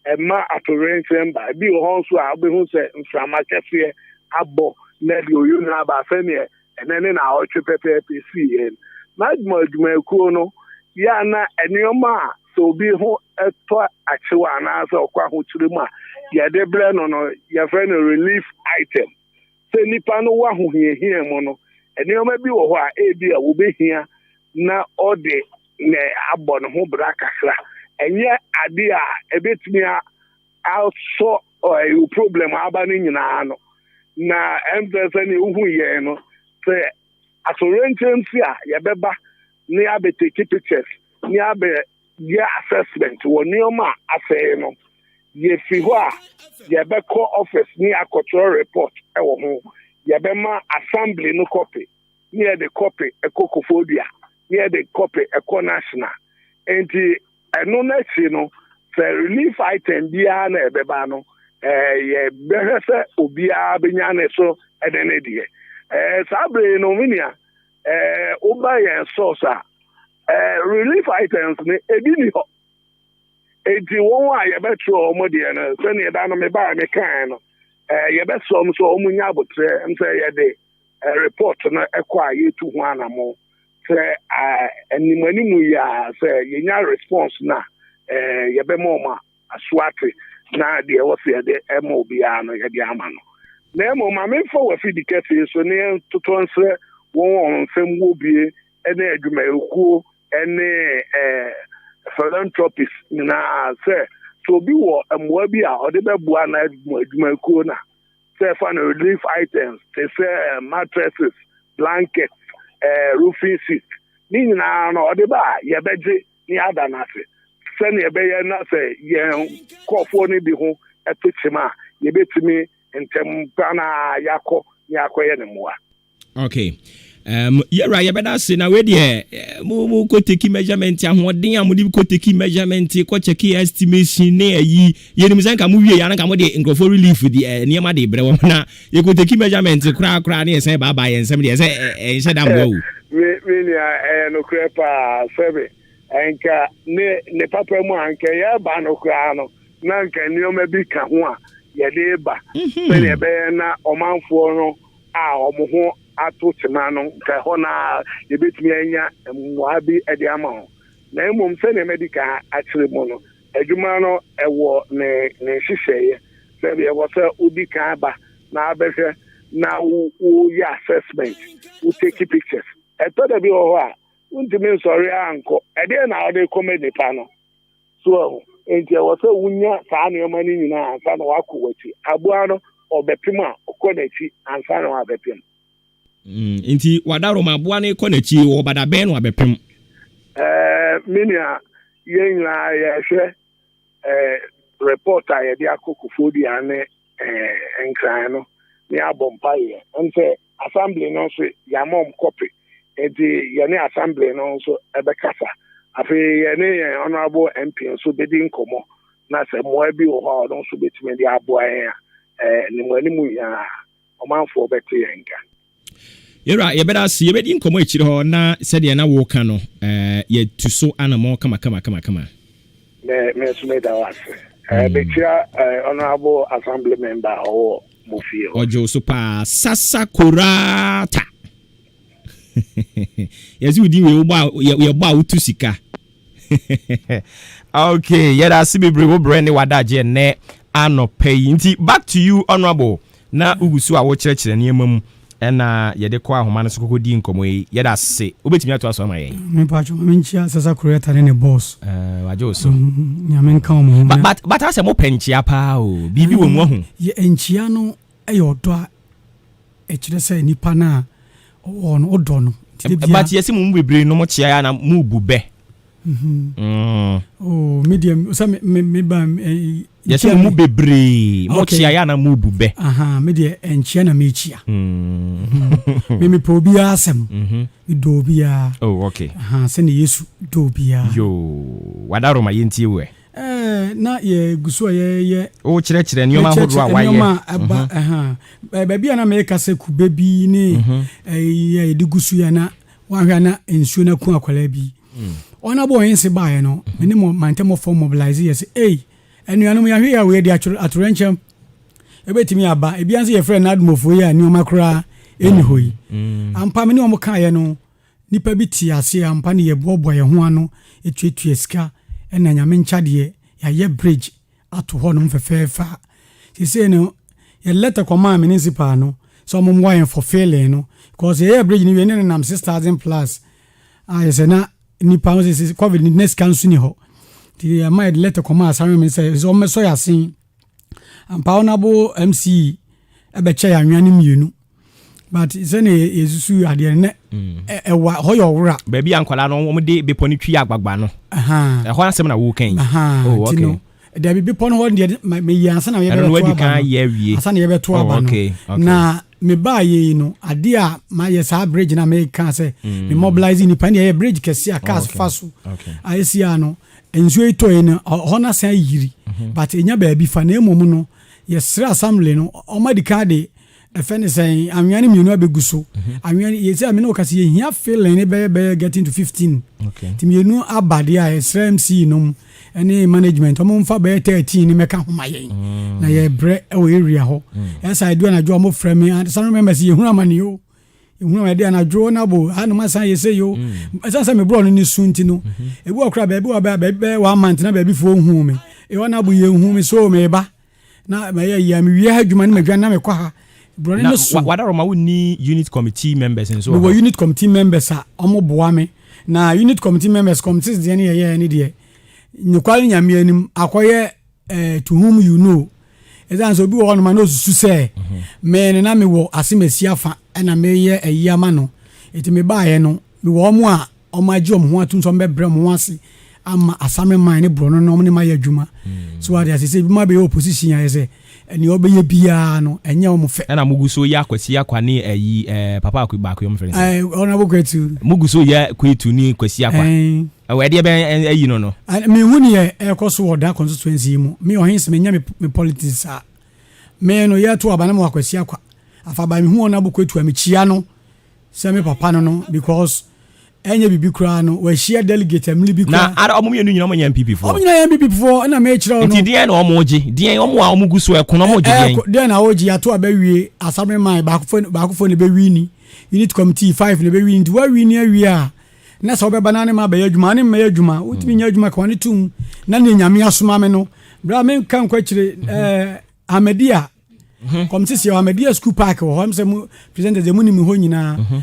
a ɛma atoyerɛnkyɛm ba. Ebi wɔ hɔ nso a, wobɛhu sɛ mframa kɛseɛ abɔ na ɛde oyunu aba sɛdeɛ Ɛnnɛ ne naawɔtwe pɛpɛɛpɛ sii yɛn. N'adwuma adwumayɛkuo no yɛ a na nneɛma a sɛ obi ho tɔ akyew anaasɛ ɔkɔ ahokyere mu a yɛde brɛ no no yɛfrɛ no relief item. Sɛ nipa no wɔ ahohiahia mu no, nneɛma bi wɔ hɔ a ebi a wɔbɛhia na ɔde na abɔ ne ho bra kakra. Ɛnyɛ ade a ɛbɛtumi asɔ ɔyɛ problem aba no nyinaa no na ɛmfɛ sɛ nea wohu yɛn no sɛ atoyerɛnkyɛm si a yɛbɛba ne abɛtake pictures ne abɛyɛ assessment wɔ nneɛma a asɛe no yɛfi hɔ a yɛbɛkɔ office ne akɔtwerɛ report wɔ ho yɛbɛma assembly no copy ne yɛde copy ɛkɔ Koforidua ne yɛde copy ɛkɔ national nti Ɛno no akyi no, sɛ relief item biara na ɛbɛba no, yɛbɛhwɛ sɛ obiara bɛnya ne so ne ne deɛ. Saa bere yi no, me nua, woba yɛn source a, relief items no, ebi ni hɔ. Enti wɔn a yɛbɛtwerɛ wɔn deɛ no, sɛdeɛ da no mebaa mekaeɛ no, yɛbɛsrɛ wɔn sɛ wɔn nya abotrɛ sɛ yɛde report no kɔ a yɛtu ho anamɔ sɛ anim anim yi a sɛ yɛnya response no a yɛbɛma wɔn aso ate na deɛ ɛwɔ sɛ yɛde ɛma obiara no yɛde ama no na mmom ma memfa wɔ afidi kɛseɛ so ne yɛntotɔ nsrɛ wɔn a wɔn nsɛm wɔ bie ne adwumayɛkuo ne philanthropist nyinaa sɛ sɛ obi wɔ mmoa bi a ɔde bɛboa na adwumayɛkuo no a sɛ ɛfa no relief items te sɛ mattresses, blankets, eh, roofing sheet ne nyinaa no ɔde ba a yɛbɛgye ne yɛada no ase sɛnea ɛbɛyɛ na sɛ yɛn nkurɔfoɔ no bi ho ɛto kyem a yɛbɛtumi ntɛm pa na yɛakɔ ne yɛakɔyɛ ne mmoa. Okay. Um, yɛwura yɛbɛda ase na wei deɛ eh, mo mo kɔ take measurement ahoɔden a mo de kɔ take measurement kɔ check estimation ne ayi yɛnim sɛ nka mo wie yɛ nka mo de nkurɔfoɔ relief de eh, nneɛma de brɛ wɔn na yɛkɔ take measurement koraa koraa ne yɛsɛn baabaa yɛn nsɛm deɛ sɛ ɛnhyɛ da mmoa o. Me me nua ɛyɛ nokorɛ paa sɛbe nka ne ne papa mu a nka yɛreba no koraa no na nka nneɛma bi ka ho a yɛde ba mhm. sɛdeɛ ɛbɛyɛ na ɔmanfoɔ no a wɔn ho ato kyema no, nka ɛhɔ no ara yɛbɛtumi anya mmoa bi de ama wɔn. Na mmom sɛdeɛ madi kan akyerɛ mu no, Adwuma no ɛwɔ ne ne nhyehyɛeɛ. Sɛbi ɛwɔ sɛ wodi kan ba na abɛhwɛ na wo woyɛ assessment, wo take pictures. Ɛtɔ da bi wɔ hɔ a wontumi nsɔre ankɔ. Ɛdeɛ na wɔde kɔma nipa no so ɛho. Nti ɛwɔ sɛ wonya saa nneɛma no nyinaa ansa na wakɔ w'akyi. Aboa no ɔbɛpem a, ɔkɔ n'akyi ansa na wabɛpem. Nti wadaroma aboa no kɔ n'akyi wɔ badabɛn na wabɛpem? Me nua, yɛn nyinaa yɛhwɛ report a yɛde akɔ Koforidua ne Nkran no ne abɔ mpaeɛ. Ɛn sɛ assembly no nso yɛama ɔm copy, nti yɛne assembly no nso ɛbɛkasa. Afei yɛne yɛn honourable MP nso bɛdi nkɔmmɔ na sɛ mmoa bi wɔ hɔ a ɔno nso bɛtumi de aboa yɛn a, ne mu anim nyinaa ɔmanfoɔ bɛte yɛn nka. Yɛwura, yɛbɛda ase. Yɛbɛdi nkɔmmɔ akyire hɔ na sɛdeɛ na woka no, yɛtu so anammɔ kama kama kama kama. Me nso meda wo ase. Bɛkyia honourable assembly member a ɔwɔ mo fie hɔ. Ɔgye wo so paa. Sasa Korata, yɛsɛ wo din wei wobɔ a yɛbɔ a wotu sika. Okay, yɛda ase bebree wo brɛ ne wadagye ɛnɛ anɔpɛ yi. Nti back to you, honourable, na wogu so a wokyerɛkyerɛ nneɛma mu ɛna yɛde kɔ ahoma no so kɔkɔ di nkɔmmɔ yi. Yɛda ase, wobɛtumi atoa so ama yɛn. Mepatwo, ma menkyia Sasa Koreta ne ne boss. Wagye wo so. Nyame nka wɔn ho. But asɛ mopɛ nkyea paa o, biribi wɔ mu ahu. Yɛ nkyia no yɛ ɔdɔ a ɛkyerɛ sɛ nipa no a ɔwɔ no, wodɔ no. Nti da But yɛsɛ mo mu bebree no mo kyea ya na mo bu bɛ. Oh, me deɛ sɛ me ba Yɛsɛ mo mu bebree mo kyea ya na mo bu bɛ. Aha, me deɛ nkyia na mekyia. Me mepɛ obiara asɛm. Medɔ obiara. Oh, okay. Aha, sɛne Yesu dɔ obiara. Yo, wadaroma, yɛntie wo ɛ. Na yɛgu so a yɛyɛ Wokyerɛkyerɛ nneɛma ahodoɔ a wayɛ. Nneɛma a ɛba ɛha. Baabi a na meka sɛ kube bi ne ɛyi a yɛde gu so yɛ na wahwɛ a na nsuo no aku akwadaa bi. Ɔno abɔ ɔyɛ nse baeɛ no, me ne mo mantamɔfoɔ mobilize yɛ sɛ, ei, anuanom, yɛahwɛ yɛ a wei de atorɛnkyɛm ɛbɛtumi aba. Ebia nso yɛfrɛ no admɔfoɔ yi a nneɛma koraa ɛnni hɔ yi. Ampa, me ne wɔn kaeɛ no, nipa bi te aseɛ ampa ne yɛboaboa yɛn ho ano tuatua sika ɛna Nyame nkyadeɛ yɛayɛ bridge ato hɔnom fɛfɛɛfɛ a seesei no yɛde letter kɔmaa municipal no sɛ ɔmo mmoa yɛn for filling no, because yɛyɛ bridge no wie ne nenam 6,000 plus a yɛsɛ na nipa no sɛ COVID ne sika nso ni hɔ, nti yɛma yɛde letter kɔmaa asare mi sɛ ɔmo mmɛsɔ yɛ asen. Ampa, honourable MC ɛbɛkyɛ yɛ anwea no mmienu, but sɛne yɛsusu adeɛ no nɛ ɛwa hɔ yɛ ɔwora. Baabi a nkwadaa no wɔn de bepɔ no twi agbagba no. Ɛhɔ asɛm na woka yi? Oh, okay. No, dabi, bepɔ no hɔ deɛ meyi ansa na yɛbɛto aba no. Ansa na yɛbɛto oh, aba no na mebaa yɛ yi no, adeɛ a mayɛ saa bridge na meka sɛ me mobilize nipa ne yɛyɛ bridge kɛse a cars fa so a ɛsi a no nsuo yi tɔ yi no, hɔ no asan ayiri, but ɛnya baabi fa. Na mmom no yɛsrɛ assembly no, ɔma di kan de ɛfɛ ne sɛn anwea no mmienu abɛgu so. Anwea no yɛsɛ a me ne wo ka sɛ yɛhia filling ne bɛyɛ getting to 15, nti mmienu aba deɛ a yɛsrɛ MC nom ne management ɔmo mfa bɛyɛ 13 ne mɛka ho ma yɛn na yɛbrɛ wɔ area hɔ. Ɛsa edu anadwo a ɔmo frɛ me asane members, yɛhunu amane o, yɛhunu amane de anadwo na bo hanom asan yɛ sɛ yo ɛsan sɛ meborɔ no ne su nti no ebi wɔ kora baabi wɔ baabi bɛyɛ one month na baabi foɔ hu me ɛwɔ na bo yɛhu me so meba na mɛyɛ yɛ mewie ha adwuma ne madwane na mekɔ ha borɔne no so. Wadaroma, wonni unit committee members nso? Mewɔ unit committee members a ɔmo boa me. Na unit committee members, committees deɛ ne yɛyɛɛ ne deɛ, nokware Nyame anim akɔyɛ to whom you know, ɛsiane sɛ obi wɔ hɔnom a na ɔsusu sɛ me ne na mewɔ asemasi afa ɛna meyɛ ayi ama no. Ɛti mebaeɛ no, mewɔ ɔmo a ɔmo agye ɔmo ho atom sɛ ɔmo bɛbrɛ ɔmo ho ase ama asame man ne borɔno no, ɔmo ne ma yɛ adwuma so ade ase sɛ ebi ma bɛyɛ opposition ayɛ sɛ nea ɔbɛyɛ biara no ɛnyɛ ɔmo fɛ. Ɛna mugu so yɛ Akwasi Akwa ne ayi papa akwa baako yɛ ɔmo fɛ ne sɛ Honourable Kwetu. Mugu so yɛ Kwetu ne Kwasi Akwa ɛwɔ ɛdeɛ bɛn ayi no. Mehu neɛ ɛkɔ so wɔ that constituency yi mu. Me ɔhen sɛ menyɛ me politics saa. Me no yɛto aba na mewɔ Akwasi Akwa afa ba, mehu Honourable Kwetu a mekyia no sɛ me papa no, because ɛnyɛ biribi koraa no wahyia delegate amili bi koraa. Na ara ɔmo mmienu nyinaa ɔmo nyɛ NPP foɔ? Ɔmo nyinaa yɛ NPP foɔ ɛna mekyerɛ wo no. Nti deɛn na ɔmo gye? Deɛn ɔmo a ɔmo gu so ɛko no ɔmo gye deɛn? Deɛn na ɔgye? Ato aba wie asame man baako fo na bɛ wini, unit committee five na bɛ wini, nti wa wini awie a. Na sɛ wobɛba na ne ma abɛyɛ adwuma, ne mmɛyɛ adwuma, wotumi nyɛ adwuma ka wɔne tom na ne Nyame asoma me no. Berɛ a menka nkɔ akyire, Ahmadiyya, kɔm sisi Ahmadiyya School Park wɔ hɔ, sɛ mo presenters deɛ monim hɔ nyinaa.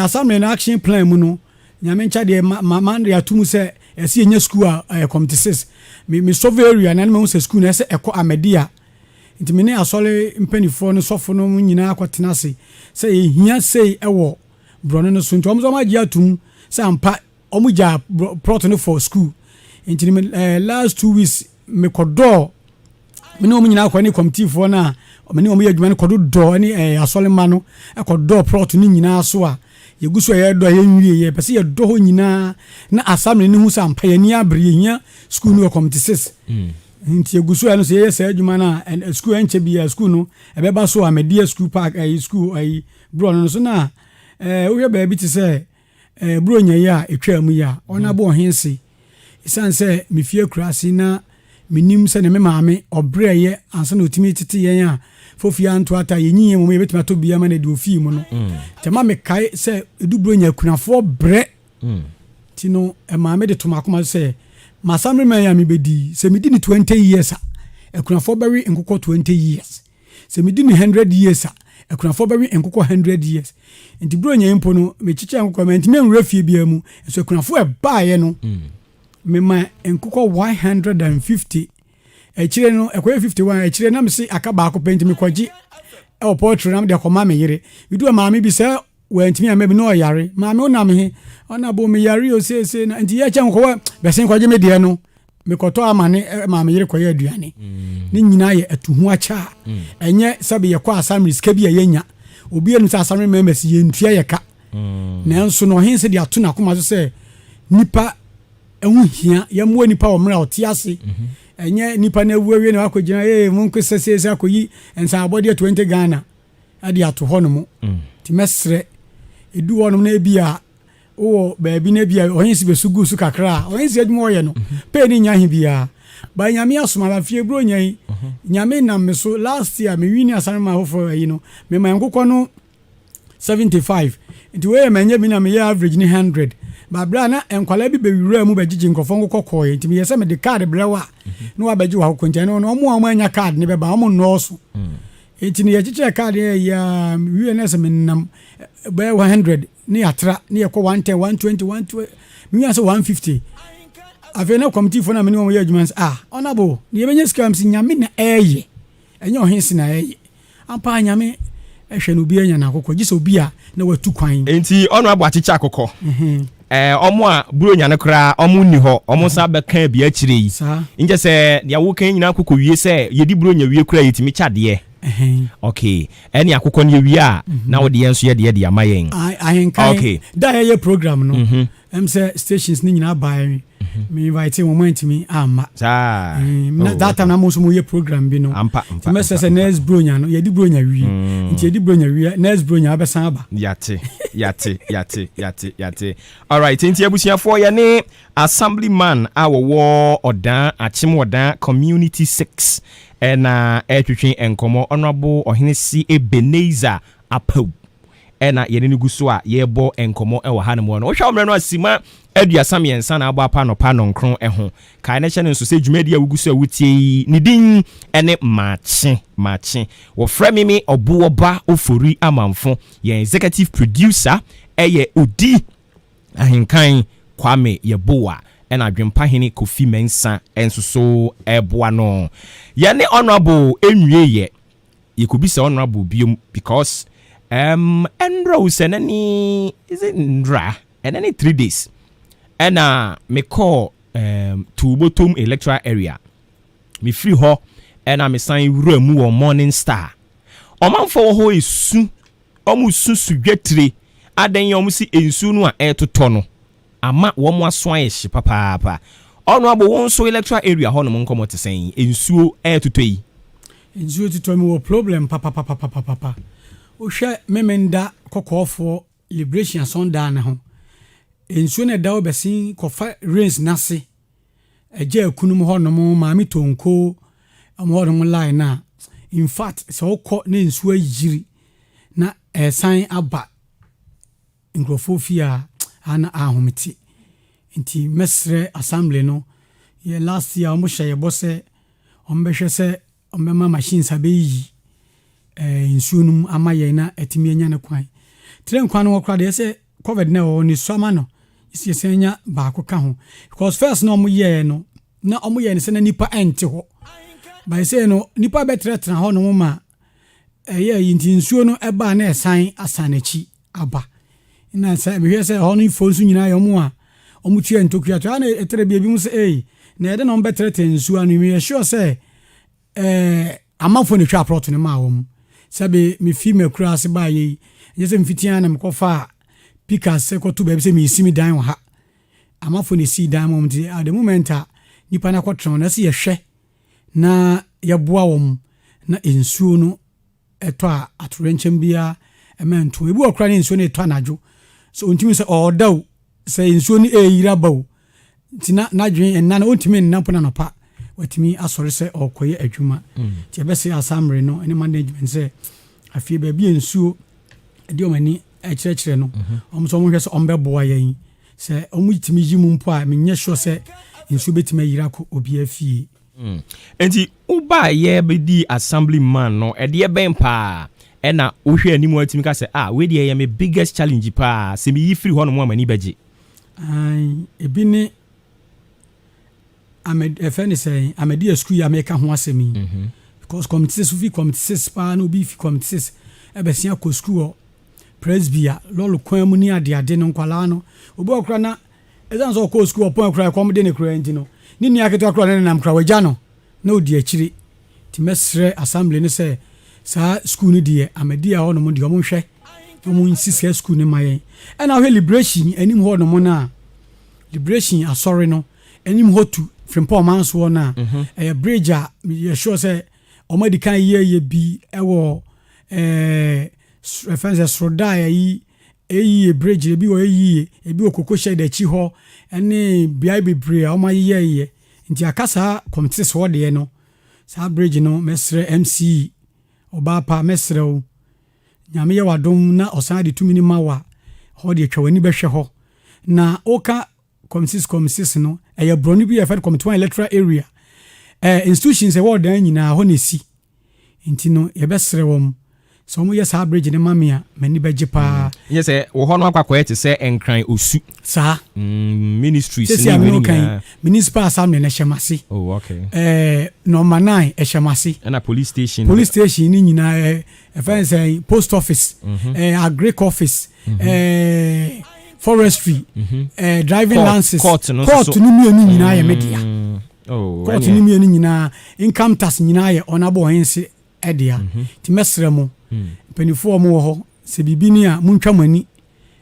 Assembly no action plan mu no, Nyame nkyɛ deɛ ma ma de ato mu sɛ ɛsɛ yɛnya school a ɛyɛ committee 6. Me survey area na ne mahu sɛ school no ɛsɛ ɛkɔ Ahmadiyya. Nti me ne asɔre mpanimfoɔ no, sɔfo no nyinaa akɔtena ase sɛ yɛhia sei ɛwɔ borɔno no so. Nti wɔn nso wɔn agye atum sɛ ampa wɔn gya plot no for school. Nti me last 2 weeks mekɔdɔɔ, me ne wɔn nyinaa kɔ ne committeefoɔ no a me ne wɔn yɛ adwuma no kɔdodɔ ne asɔre mma no kɔdɔɔ plot no nyinaa so a yɛgu so a yɛdɔ a yɛnwie. Yɛpɛ sɛ yɛdɔ hɔ nyinaa na assembly no hu sɛ ampa yɛni abere, yɛhia school no wɔ committee 6. Nti yɛgu so a no sɛ yɛyɛ saa adwuma no a, school ɛnkyɛ bi a school no ɛbɛba so a Ahmadiyya School Park ɛyi school ɛyi borɔ no so na wohwɛ baabi te sɛ Buronya yi a ɛtwa mu yi a ɔnabɔ ɔhen se ɛsiane sɛ mefie akuraase na menim sɛ ne me maame ɔbrɛɛyɛ ansa na ɔtumi tete yɛn a fofie anto ata yɛnyi yɛn mmom yɛbɛtumi atɔ bia ma no de ofii mu no. Nti ɛma mekae sɛ ɛdu Buronya, akunafoɔ brɛ. Nti no ɛmaa me de to m'akoma so sɛ m'assemblyman a mebɛdi, sɛ medi ne 20 years a, akunafoɔ bɛwe nkokɔ 20 years. Sɛ medi ne 100 years a, akunafoɔ bɛwe nkokɔ 100 years. Nti Buronya yi mpo no, mekyekyɛ nkokɔ mantumi anwura fie biara mu, nso akunafoɔ ɛbaeɛ no, mema nkokɔ 150. Akyire no ɛkɔyɛ 51. Akyire na mese aka baako pɛ, nti mekɔgye ɛwɔ poultry na mede akɔma me yere. Medu a, maame bi sɛ wantumi amma bi na ɔyare. Maame, wonam he? Ɔna bo meyare o seesei na nti yɛkyɛ nkɔwɔ bɛsen kɔgye me deɛ no, mekɔtɔ ama ne ma me yere kɔyɛ aduane. Ne nyinaa yɛ atuho akyɛ a ɛnyɛ sɛbe yɛkɔ assembly sika bi a yɛnya. Obi anim sɛ assembly members yɛntua yɛ ka, nanso na ɔhen sɛ de ato n'akoma so sɛ nipa ɛho hia, yɛmmoa nipa wɔ mmerɛ a ɔte ase. Ɛnyɛ nipa no awu awie na wakɔgyina ee monkɔ sɛsɛsɛ akɔyi nsaabɔdeɛ 20 Ghana ɛde ato hɔ nom. Nti mɛserɛ, ɛdu hɔ nom na ebi a wowɔ baabi na bi a ɔhen si bɛsu gu so kakra a, ɔhen si adwuma ɔyɛ no pɛɛ ne nya he biara ba. Nyame asoma ba fie buro nya yi, Nyame nam me so. Last year me wini asane ma foforɔ ayi no, mema nkokɔ no 75. Nti wei yɛ manyɛ bi na meyɛ average ne 100 ba. Berɛ a na nkwalaa bi bɛwura mu bɛgyegye nkurɔfoɔ nkokɔ kɔɔɛ, nti meyɛ sɛ mede card brɛ wo a na wabɛgye w'akokɔ. Nti ɛno no, ɔmo a ɔmo anya card ne bɛba, ɔmo nnɔɔso. Nti no yɛkyekyɛ card yɛ yɛ wie na sɛ menam bɛyɛ 100 ne yɛatra ne yɛkɔ 110, 120, 120, mewia sɛ 150. Afei na committeefoɔ no a mene wɔn yɛ adwuma no sɛ, "Ah, honorable, ne yɛbɛnya sika." M sɛ Nyame na ɛɛyɛ, ɛnyɛ ɔhen se na ɛyɛ. Ampa, Nyame ɛhwɛ no, obi anya n'akokɔ gye sɛ obi a na watu kwan. Nti ɔno abɔ akyekyɛ akokɔ ɔmo a Buronya no koraa ɔmo nni hɔ, ɔmo nsa bɛka bi akyire yi. Nkyɛ sɛ deɛ woka nyinaa kɔkɔ wie sɛ yɛdi Buronya wie koraa, yɛtumi kyɛ adeɛ. Ok, ɛne akokɔ no yɛwie a na wode yɛn nso yɛdeɛ de ama yɛn. Ahenkan da yɛyɛ program no, sɛ stations ne nyinaa baeɛ, me invite wɔn, antumi amma. Saa. Na that time na mo nso mo yɛ program bi no. Ampa. Nti mɛsɛ sɛ next Bronya no, yɛdi Bronya wie, nti yɛdi Bronya wie, next Bronya abɛsan aba. Yate, yate, yate, yate, yate. Alright, nti abusuafoɔ, yɛne assemblyman a wɔwɔ Ɔdan Akyem Ɔdan Community 6 ɛna ɛretwetwe nkɔmmɔ, Honorable Ɔhenesi Ebenezer Apawu, ɛna yɛne no gu so a yɛrebɔ nkɔmmɔ ɛwɔ ha nom. No wohwɛ wo mmerɛ no asima 33 na abɔ apa nɔpa 9 ɛho. Kae no hyɛ no nso sɛ dwumadi a wogu so a wotie yi ne din ɛne Maakye Maakye. Wɔfrɛ me Ɔboɔba Ofori Amanfo. Yɛn executive producer ɛyɛ Odi Ahenkan Kwame Yɛboa, ɛna Adwempahene Kofi Mensa ɛnso so ɛboa no. Yɛne honorable ɛnwie yɛ, yɛkɔbisa honorable biom because ɛnrɛ wo sɛ nane, is it ndra ɛnɛ ne 3 days ɛna mekɔɔ Tuubotom electoral area. Mefiri hɔ ɛna mesan wura mu wɔ Morning Star. Ɔmanfoɔ wɔ hɔ esu, ɔmo su sudwatire adan yi, ɔmo si nsuo no a ɛretotɔ no ama wɔn aso ayɛ hye papaapa. Ɔno abo wɔn nso electoral area hɔ nom nkɔmɔ te sɛn, nsuo ɛretotɔ yi? Nsuo tutɔ mi wɔ problem papapapapapa. Wohwɛ Memenda kɔkɔɔfoɔ Liberation asɔndan ne ho nsuo no ɛda hɔ bɛsen kɔfa rains n'ase ɛgya akunum hɔnom, Maame Tonko ɔmo hɔnom line na in fact sɛ wokɔ ne nsuo ayiri na ɛsan aba nkurɔfoɔ fie a, Ana ahomete. Nti mɛsrɛ assembly no, yɛ last year ɔmo hyɛ yɛ bɔ sɛ ɔmo bɛhwɛ sɛ ɔmo bɛma machines abɛyiyi nsuo no mu ama yɛn na ɛtumi anya ne kwan. Train kwan no wɔ koraa deɛ, sɛ COVID na ɛwɔ hɔ ne su ama no si yɛsɛn nya baako ka ho, because first na ɔmo yɛɛ no na ɔmo yɛ no sɛ na nipa ɛnte hɔ by sɛ no nipa bɛtenatena hɔ nom ma ɛyɛ yi, nti nsuo no ɛbaa na ɛsan asan n'akyi aba. Na sɛ mehwɛ sɛ ɛhɔ no fo nso nyinaa yɛ ɔmo a ɔmo tua ntokua to ana ɛtɛrɛ bi ebi mu sɛ ɛyi na yɛde na ɔmo bɛtɛrɛtɛ nsuo ano. Meyɛ sure sɛ amanfoɔ na etwa aprɔto no maa wɔn. Sɛbi mefi mɛkura ase baa yɛ yi, ɛnyɛ sɛ mfitia na mekɔfa pickaxe sɛ kɔto baabi sɛ meyɛsi mi dan wɔ ha. Amanfoɔ na esi dan ma wɔn, nti at the moment a nipa no akɔtena hɔ no, ɛsɛ yɛhwɛ na yɛboa wɔn na nsuo no ɛtɔ a, atorenkyɛm biara ɛmɛ nto. Ebi wɔ koraa ne nsuo no ɛtɔ anadwo so, ontumi sɛ ɔɔda o, sɛ nsuo no ɛyiri aba o, nti na n'adwene ɛnna no ontumi nna mpo na nɔpa watumi asɔre sɛ ɔrekɔyɛ adwuma. Nti ɛbɛsɛ assembly no ne management sɛ afei baabi a nsuo ɛde wɔn ani ɛkyerɛkyerɛ no, wɔn nso wɔn hwɛ sɛ wɔn bɛboa yɛn sɛ wɔn tumi yi mu mpo a, menyɛ sure sɛ nsuo bɛtumi ayiri akɔ obiara fie. Nti wobaa yɛ bɛdi assembly man no, ɛdeɛ bɛn paa ɛna wohwɛ anim a atumi ka sɛ, ah, wei deɛ yɛ me biggest challenge paa, sɛ meyi firi hɔ nom a m'ani bɛgye? Ebi ne Ahmed, ɛfɛ ne sɛ Ahmadiyya school yi a meka ho asɛm yi, because community 6 fi community 6 paa na obi fi community 6 ɛbɛsia kɔ school wɔ Presby a lɔɔre kwan mu ne adeade no. Nkwalaa no, obi wɔ kora na ɛsiane sɛ ɔkɔɔ school ɔpɔn kora ɛkɔm de ne kora nti no, ne nua ketewa kora ne nenam kora wagya no na ɔdi akyire. Nti mɛsrɛ assembly no sɛ saa school no deɛ, Ahmadiyya hɔ nom deɛ, ɔmo nhwɛ na ɔmo nsi saa school no ma yɛn. Ɛna ahwɛ Liberation anim hɔ nom no a, Liberation asɔre no anim hɔ tu Frimpɔ ɔman soɔ no a, ɛyɛ bridge a yɛ sure sɛ ɔmo adi kan yɛyɛ bi ɛwɔ ɛfɛn sɛ soroda yi ɛyie bridge, ebi wɔ ɛyie, ebi wɔ koko shed akyi hɔ ɛne beaeɛ bebree a ɔmo ayeyɛyɛ. Nti aka saa community hɔ deɛ no, saa bridge no, mɛsrɛ MCE ɔbaa pa, mɛsrɛ wo, Nyame yɛ wadom na ɔsan de tumi no ma wo a, hɔ deɛ twa w'ani bɛhwɛ hɔ. Na woka community no, ɛyɛ borɔno bi a yɛfrɛ no community 1 electoral area, institutions ɛwɔ ɔdan nyinaa hɔ na esi. Nti no yɛbɛsrɛ wɔn sɛ wɔn yɛ saa bridge no ma me a, m'ani bɛgye paa. Nyɛ sɛ wɔ hɔ no akɔ akɔyɛ te sɛ Nkran Osu. Saa. Ministries sɛsi a mene kan municipal assembly no ɛhyɛ m'ase. Number 9 ɛhyɛ m'ase. Ɛna police station. Police station ni nyinaa, ɛfɛn sɛ post office, agric office, forestry, driving Court- license. Court no nso court so. no mmienu nyinaa yɛ me dea. Oh, court ɛneɛ. no mmienu nyinaa, income tax nyinaa yɛ ɔnabɔ ɔhense ɛdea. Nti mɛsrɛ mo, mpanimfoɔ a wɔwɔ hɔ, sɛ biribi ni a, montwa mo ani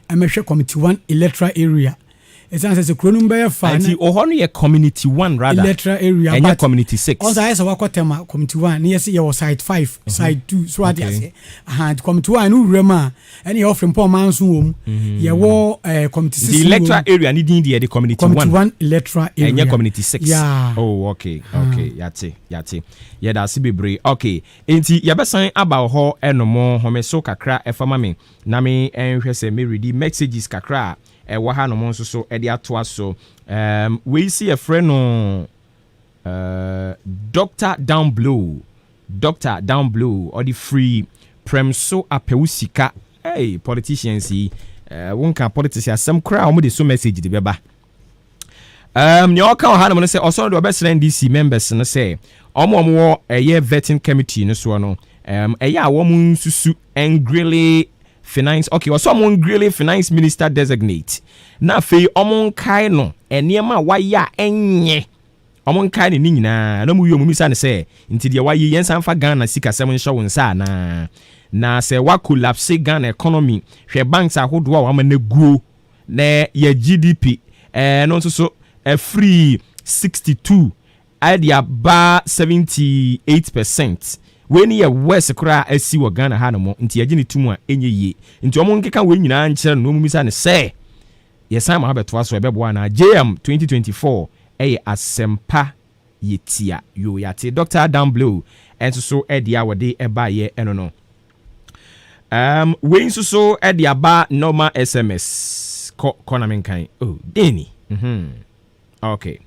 ɛmɛhwɛ community 1 electoral area, ɛsiane sɛ kuro no mu bɛyɛ fa. Nti wɔ hɔ no yɛ community 1 rather. Electoral area. Ɛnyɛ but community 6. Ɔnsa ayɛ sɛ wakɔ Tɛma community 1 ne yɛsɛ yɛwɔ site 5, site 2 so ate aseɛ. Aha, nti community 1 no wura mu a, ɛne yɛwɔ Frimpɔ ɔman nso wɔ mu, yɛwɔ community 6 The wɔ electoral mu. area ne din deɛ de community community 1. 1 electoral area. Ɛnyɛ community 6. Yeah. Oh, okay, yate, yɛda ase bebree. Okay, nti yɛbɛsan aba wɔ hɔ ɛnom home so kakra ɛfa ma me na me ɛnhwɛ sɛ meredi messages kakra a ɛwɔ ha nom nso so ɛde atoa so. Wei si yɛfrɛ no Dr Down Blow, Dr Down Blow, ɔde firi Prɛmso apɛwo sika. Hey, politicians yi, wonka politics asɛm koraa a, wɔde so message de bɛba. Nea ɔka wɔ hanom no sɛ ɔsɔre de ɔbɛsrɛ NDC members no sɛ ɔmo a ɔmowɔ ɛyɛ vetting committee no soɔ no, ɛyɛ a wɔn nsusu ngrill finance, okay, ɔsɛ ɔmo ngrill finance minister designate na afei ɔmo nkae no nneɛma a wayɛ a ɛnyɛ, ɔmo nkae ne ne nyinaa na ɔmo wie, ɔmo misa ne sɛ nti deɛ wayɛ, yɛn nsa mfa Ghana sikasɛm nhyɛ wo nsa anaa? Na sɛ wa collapse Ghana economy, hwɛ banks ahodoɔ a wama no guo na yɛ GDP no nso so ɛfiri 62 ɛde aba 78%. Wei ni yɛ worst koraa asi wɔ Ghana ha nom, nti yɛgye ne tum a ɛnyɛ yie. Nti ɔmo nkeka wei nyinaa nkyerɛ no na ɔmo misa ne sɛ yɛsan ma ha bɛtoa so, ɛbɛboa anaa? JM 2024 ɛyɛ asɛmpa yɛtia yo. Yɛate Dr Dan Blow ɛnso so ɛde a wɔde ɛbaeɛ ɛno no. Wei nso so ɛde aba normal SMS. Kɔ kɔ na menkan. Oh, Deni. Okay.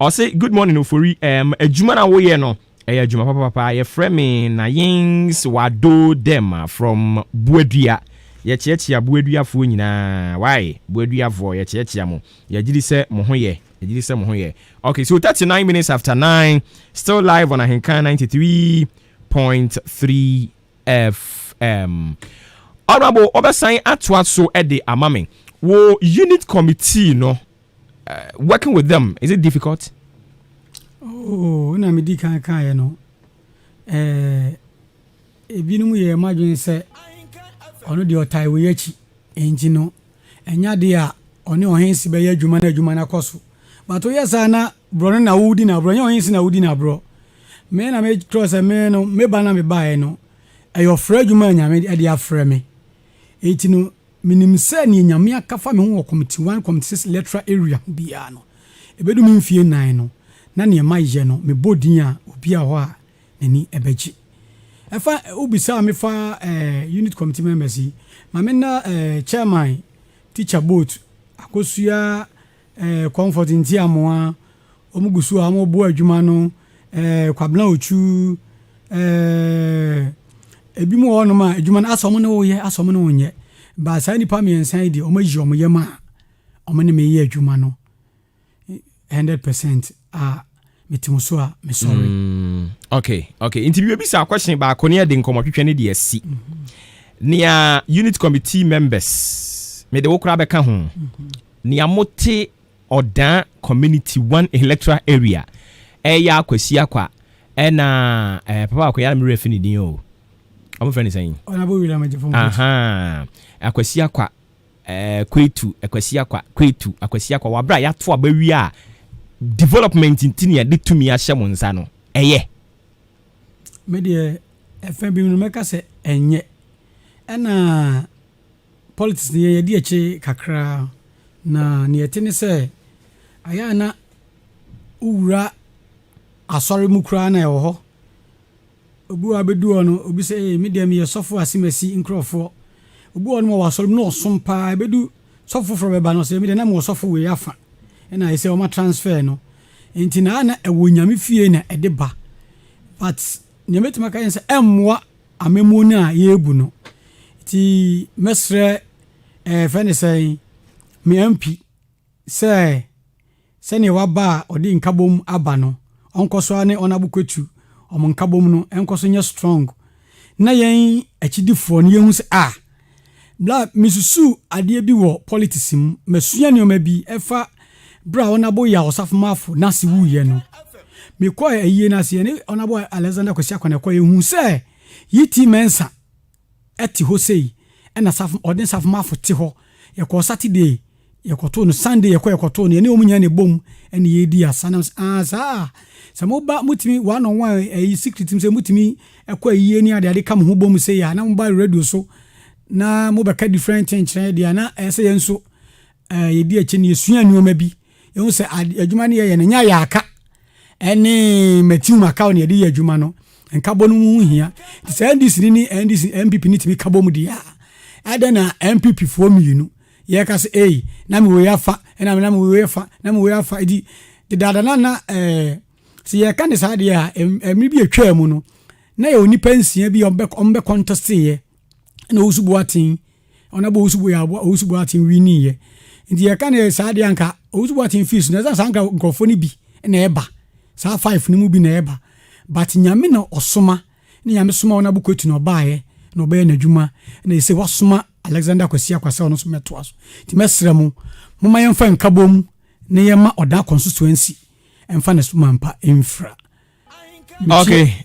Ɔse good morning Ofori. Adwuma na woyɛ no ɛyɛ adwuma papapapa. Yɛfrɛ me Nayens Wado Dem from Buadua. Yɛkyeakyea Buaduafoɔ nyinaa. Why? Buaduafoɔ yɛkyeakyea mo. Yɛgye di sɛ mo ho yɛ. Yɛgye di sɛ mo ho yɛ. Okay, so 39 minutes after 9, still live on Ahenkan 93.3 FM. Honorable, ɔbɛsan atoa so de ama me. Wo unit committee no, working with them, is it difficult? Oh, na medi kan kaeɛ no, ebinom yɛ m'adwene sɛ ɔno deɛ ɔtae wei akyi, enti no ɛnyɛ adeɛ a ɔne ɔhen si bɛyɛ adwuma na adwuma no akɔ so. But woyɛ saa na borɔ no na wodi na aborɔ, ɛnyɛ ɔhen si na wodi na aborɔ. Me na mekyerɛ sɛ me no, meba na mebaeɛ no, ɛyɛ ɔfrɛ adwuma a Nyame de afrɛ me. Enti no menim sɛ nea Nyame aka fa me ho wɔ Committee 1, Committee 6 electoral area ho biara no, ɛbɛdu me mfie 4 no, na nea mayɛ no, mebɔ din a obi a hɔ a n'ani ɛbɛgye. Ɛfa wobisa me fa unit committee members yi, ma me na chairman Teacher Boat, Akosua, Comfort Ntiamoa, wɔn gu so a wɔbɔ adwuma no, Kwabena Ochu, ebi mu wɔ hɔnom a adwuma no asɛ wɔn ne wɔyɛ, asɛ wɔn ne wɔnyɛ. Ba saa nnipa mmiɛnsa yi deɛ, wɔn ayi wɔn yam a wɔn ne me yɛ adwuma no 100% a mete mo so a mesɔre. Okay. Nti bi bisa question baako ne yɛde nkɔmmɔtwetwe ne de asi. Nea unit committee members, mede wo koraa bɛka ho. Nea mote Ɔdan Community 1 electoral area ɛyɛ Akwasi Akwa ɛna papa akɔyɛ na mmerɛ fi ne din o. Ɔmo frɛ ne sɛn? Honorable William Agyefo. Aha. Akwasi Akwa Kwetu, Akwasi Akwa Kwetu, Akwasi Akwa wabra yɛato aba wie a development nti ne yɛde tumi ahyɛ mo nsa no ɛyɛ. Me deɛ, ɛfɛ bi no mɛka sɛ ɛnyɛ. Ɛna politics no yɛdi akyire kakra na neɛ ɛte ne sɛ ayɛ a na wowura asɔre mu koraa na ɛwɔ hɔ. Obi wɔ abɛdu hɔ no, obi sɛ ee, me deɛ meyɛ sɔfo asemasi nkurɔfoɔ. Obi wɔ hɔ no wɔ asɔre mu na ɔsom paa, ɛbɛdu sɔfo foforɔ bɛba no, ɔsɛ me deɛ na mewɔ sɔfo wei afa ɛna ayɛ sɛ ɔma transfer no. Nti na na ɛwɔ Nyame fie na ɛde ba. But nea mɛtumi aka yɛn sɛ ɛmmoa amemmuo no a yɛrebu no. Nti mɛsrɛ fɛ ne sɛn, me MP sɛ sɛnea waba a ɔde nkabom aba no, ɔnkɔ so ne Honorable Kwetu ɔmo nkabom no ɛnkɔ so nyɛ strong na yɛn akyidifoɔ no yɛhu sɛ ah, bla mesusu adeɛ bi wɔ politics mu, masua nneɛma bi ɛfa berɛ a Honorable yɛ Ɔsafomafo n'ase wuyɛ no. Mekɔɔ ayie no ase, yɛne Honorable Alexander Kwasi Akwana kɔ, yɛhu sɛ Yiti Mensa ɛte hɔ sei ɛna safo ɔde Safomafo te hɔ. Yɛkɔɔ Saturday, yɛkɔtoo no Sunday, yɛkɔtoo no, yɛne wɔn nyinaa na ɛbom ɛna yɛdi asa nam sɛ ah, saa sɛ moba motumi one on one ɛyi secret mu sɛ motumi ɛkɔ ayie ne ade ade ka mo ho bom sɛ yɛ a na moba radio so na mobɛka different thing kyerɛ deɛ na ɛyɛ sɛ yɛn nso yɛdi akyi no yɛsua nneɛma bi, yɛhu sɛ adwuma no yɛyɛ no nyɛ ayɛ aka ɛne Matthew Macau ne yɛde yɛ adwuma no. Nkabɔ no mu ho hia nti sɛ NDC ne ne NDC NPP ne tumi kabɔ mu deɛ a, ɛdɛn na NPP foɔ mmienu yɛka sɛ ei, na me wei afa ɛna na me wei afa na me wei afa. Nti dedaada na sɛ yɛka ne saa deɛ a, mmere bi atwaa mu no na yɛwɔ nipa nsia bi a ɔmbɛ contesteeɛ ɛna Owusu Boaten, ɔnabɔ Owusu Boa, Owusu Boaten winiiɛ. Nti yɛka ne saa deɛ anka Owusu Boaten fees no ɛsan saa nka nkurɔfoɔ no bi na ɛba saa five no mu bi na ɛba, but Nyame na ɔsoma ne Nyame soma Honorable Kwetu na ɔbaeɛ na ɔbɛyɛ n'adwuma na ɛsɛ wasoma Alexander Kwasi Akwa sɛ ɔno nso mɛtoa so. Nti mɛsrɛ mo, momma yɛmfa nkabom na yɛma Ɔda constituency ɛmfa ne so mampa ɛmfira. Okay,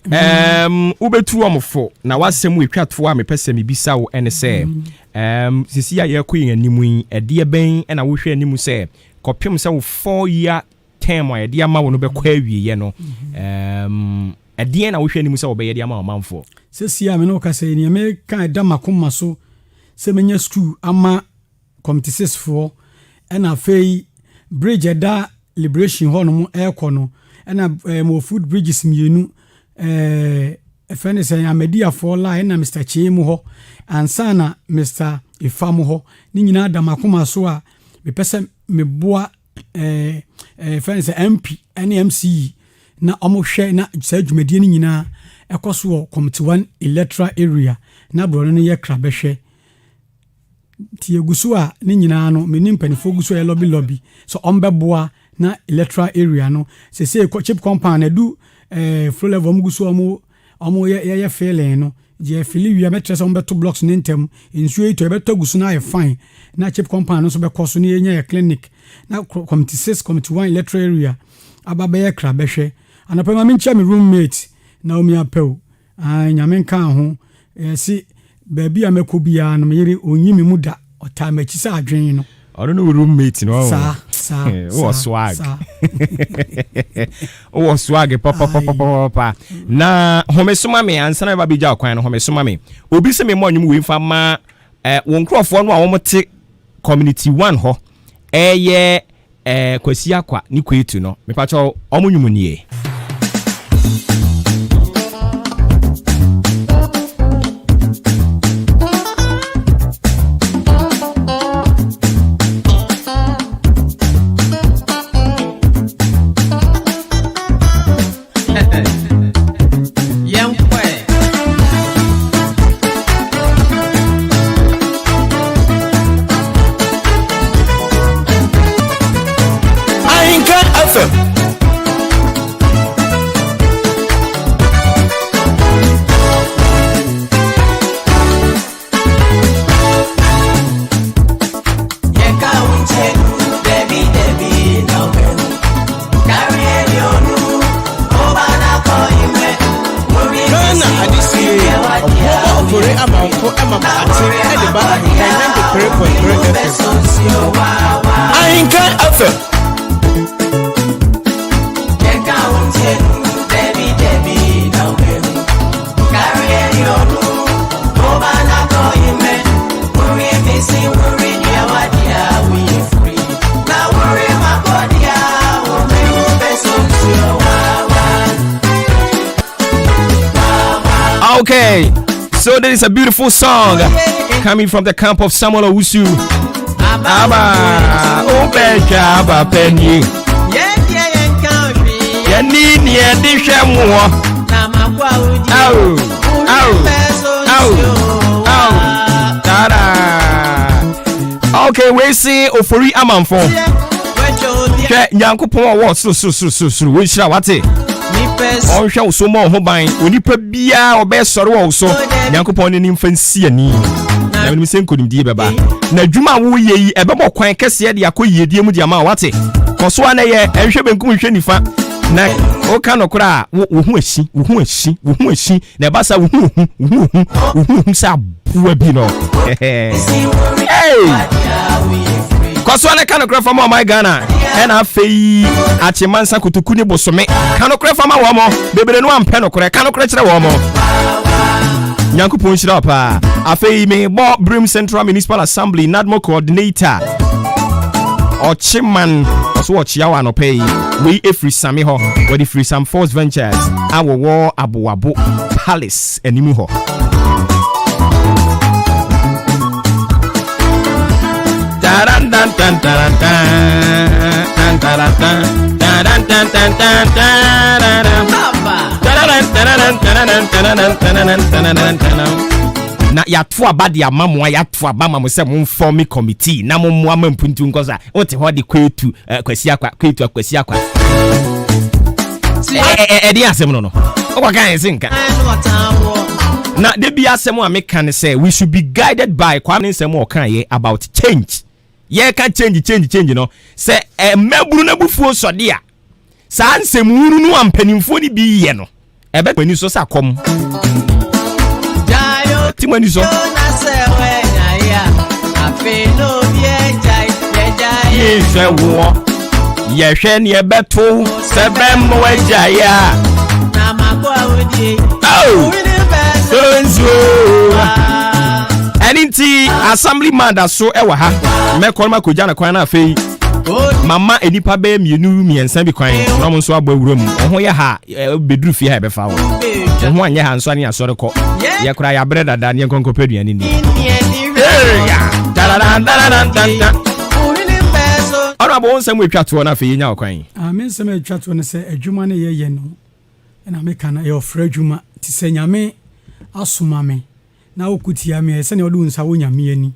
wobɛtu wɔn fo na wasɛm etwa toɔ a mepɛ sɛ mebisa wo ɛne sɛ sisi a yɛrekɔ yɛn anim yi, ɛdeɛ bɛn ɛna wohwɛ anim sɛ kɔpem sɛ wo 4 year term a yɛde ama wo no bɛkɔ awieɛ no, ɛdeɛn na wohwɛ anim sɛ wɔbɛyɛ de ama ɔmanfoɔ? Sɛsi a me ne wo kasa yi, nea meka ɛda makoma so sɛ menya school ama committee six foɔ, ɛna afei bridge ɛda Liberation hɔ nom ɛrekɔ no, ɛna mewɔ foot bridges mmienu, ɛfɛ ne sɛ Amadiafoɔ line ɛna Mr Kyee mu hɔ ansa na Mr. Efam hɔ. Ne nyinaa da m'akoma so a mepɛ sɛ meboa ɛɛ ɛɛ fɛn sɛ MP ne MCE na wɔhwɛ na saa dwumadie no nyinaa ɛkɔ so wɔ Committee One Electoral Area na borɔno no yɛ krabɛhwɛ. Nti yɛgu so a ne nyinaa no me ne mpanimfoɔ gu so a yɛ lobby lobby sɛ wɔbɛboa na electoral area no sesei chip compound adu eh, flow level wɔn gu so wɔn wɔn yɛ yɛyɛ filling no gye yɛfili wie a mɛkyerɛ sɛ wɔbɛto blocks ne ntɛm nsuo yi tɔ yɛbɛtɔ agu so na ayɛ fine na chip compound no nso bɛkɔ so na yɛnya yɛ clinic na committee 6 committee 1 electoral area aba bɛyɛ kra bɛhwɛ anɔpɛ ma menkyia me roommate Naomi Apɛw. Ae Nyame nkaa ho. Yɛse baabi a mɛkɔ biara no me yere ɔnyi me mu da, ɔtaa m'akyi sɛ adwen no. Ɔno ne wo roommate no ɔho. Saa, saa, Wowɔ saa, swag. saa. Wowɔ swag Ae. papapapapapa. Na home so ma me ansa na mɛba abɛgya wo kwan no, home so ma me. Obi se memmɔ nnwom wei mfa mma eh, wo nkurɔfoɔ no a wɔte Community One hɔ ɛyɛ Eh Kwasi Akwa ne Kwetu no mepakyɛw ɔmo nwom nie. Ahinka FM. Ghana adesie ɔboɔ ɔfore amanko ma ma ate de ba Ahenkan 93.3 FM. Ahenkan FM. Okay, so there is a beautiful song coming from the camp of Samuel Owusu. Abba, Obeja, Abba, Penny. Yɛne neɛ de hwɛ moɔ. Aw, aw, aw, aw, tada. Okay, wei se ofori amanfo. Hwɛ Nyankopɔn a ɔwɔ soro soro soro soro soro wɔnhyira wate. Ɔnhwɛ wo so mmɔ wo ho ban. Onipa biara ɔbɛsɔre wɔ wo so. Nyankopɔn ne ne mfa nsi ani. Na menim sɛ nkonimdie bɛba. Na adwuma a woyɛ yi ɛbɛbɔ kwan kɛseɛ de akɔ yiedie mu de ama wo wate. Kɔ so a na yɛ ɛnhwɛ benkum nhwɛ nifa. Na woka nokorɛ a wo wo ho ahyi wo ho ahyi wo ho ahyi na ɛba saa wo ho ohu wo ho ohu wo ho ohu sɛ aboa bi no. Hey! Kɔ so a na ka nokorɛ fa ma ɔman Ghana ɛna afei akyemansa kotoku ne bosome ka nokorɛ fa ma wɔn mo bebree no ampɛ nokorɛ ka nokorɛ kyerɛ wɔn mo. Nyankopɔn nhyira wo paa. Afei mebɔ Birim Central Municipal Assembly NADMO Coordinator Ɔkyeman ɔso ɔkyea wɔ anɔpa yi. Wei ɛfiri Same hɔ, wɔde firi Sam Force Ventures a wɔwɔ Aboabo Palace anim hɔ. Na yɛato aba de ama mo a yɛato aba ma mo sɛ momfɔme committee na mommoa ma mpuntu nkɔ so a wote hɔ de kwetu eh, kwasi akwa kwetu akwasi akwa ɛde asɛm no no wokɔka yɛn se nka na da bi asɛm a meka ne sɛ we should be guided by Kwame nsɛm a ɔkaeɛ about change yɛka change change change no sɛ mmabunu no abufuo sɔde a Saa nsɛmhunu no a mpanimfoɔ no bi yɛ no, ɛbɛte mo ani so sɛ akɔm. Ɛte mo ani so. Yɛhwɛ woɔ, yɛhwɛ neɛ ɛbɛto sɛ bɛmma wagyae a. Oh! Nsuo. Ɛne nti assemblyman da so ɛwɔ ha. Mɛkɔ no makɔgya no kwan no afei. Mama nnipa bɛyɛ mmienu mmiɛnsa bi kwan na wɔn nso abɔ awura mu. Wɔn ho yɛ ha bɛduru fie ha ɛbɛfa wo. Wɔn ho anyɛ ha nso ne asɔre kɔ. Yɛ koraa yɛabrɛ dada ne yɛnkɔ nkɔpɛ aduane ni. Honorable, wo nsɛm atwa toɔ no afei yɛnya ɔkwan. Ah, me nsɛm a ɛtwa toɔ no sɛ adwuma no yɛyɛ no ɛna meka no, ɛyɛ ɔfrɛ adwuma. Nti sɛ Nyame asoma me na woko tia me a, ɛyɛ sɛnea wode wo nsa wɔ Nyame ani.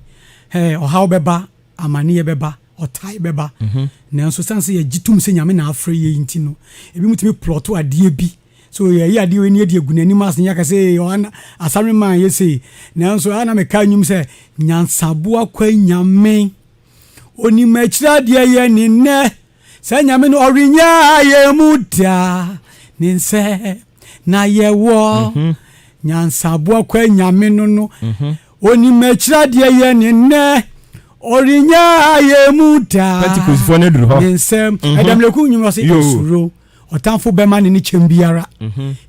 Hɛɛ, ɔhaw bɛba, amaneɛ bɛba, ɔtae bɛba. Nanso ɛsiane sɛ yɛgye tom sɛ Nyame na afrɛ yɛn nti no, ebinom tumi plɔto adeɛ bi. So yɛyi adeɛ wei ne yɛde agu n'anim ase ne yɛaka sɛ ee ɔana asame maa yɛ sei. Nanso ɛa na meka nnwom sɛ nyansaboa kwa Nyame. Onim akyiri adeɛ yɛ ne nnɛ. Sɛ Nyame no ɔrenyaa yɛn mu da. Ne nsɛ na yɛwɔ. Mhm. Nyansaboa kwa Nyame no no. Mhm. Onim akyiri adeɛ yɛ ne nnɛ. Ɔrenyaa yɛn mu da. Pentecostefoɔ no aduru hɔ. Ne nsɛm. Mhm. Ɛdɛmleku nnwom ɔse nsuro. Ɔtamfo bɛma ne ne kyɛm biara,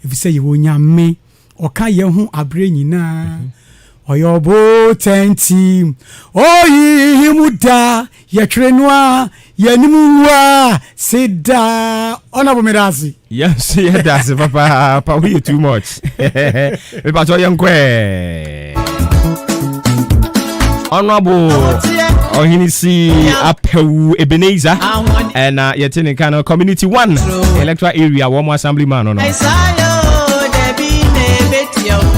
efisɛ yɛwɔ Nyame, ɔka yɛn ho aberɛ nyinaa. Ɔyɛ ɔbotan nti, ɔnhinhim da, yɛtwere no a, yɛn anim ngu ase da. Honourable meda ase. Yɛn nso yɛda ase papaapa, woyɛ too much. Mepakyɛ yɛnkɔ ɛ. Honorable Ɔhene si Apawu Ebenezer ɛna yɛte ne nka no Community One Electoral Area wɔn assembly man no no.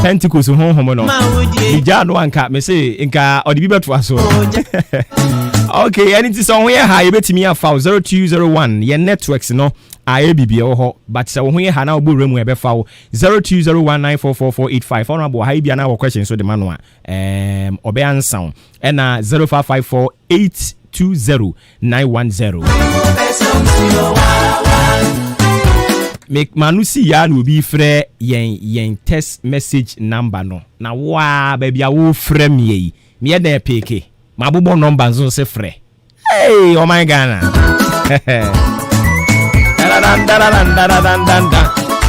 Pentecost honhom no megyaa no anka mese nka ɔde bi bɛtoa so. Okay, ɛne nti sɛ ɔho yɛ ha yɛbɛtumi afa 0201 yɛn networks no ayɛ biribi ɛwɔ hɔ, but sɛ wo ho yɛ ha na wobɔ wura mu ɛbɛfa wo 0201944485. Honorable ha yi bia na wɔ question so de ma no a, ɔbɛ ansa wo, ɛna 0554820910. Me ma no si ya na obi frɛ yɛn text message number no na woa baabi a wofrɛ me yi meyɛ dɛn peeke mabobɔ number nso sɛ frɛ. Hey, ɔman Ghana.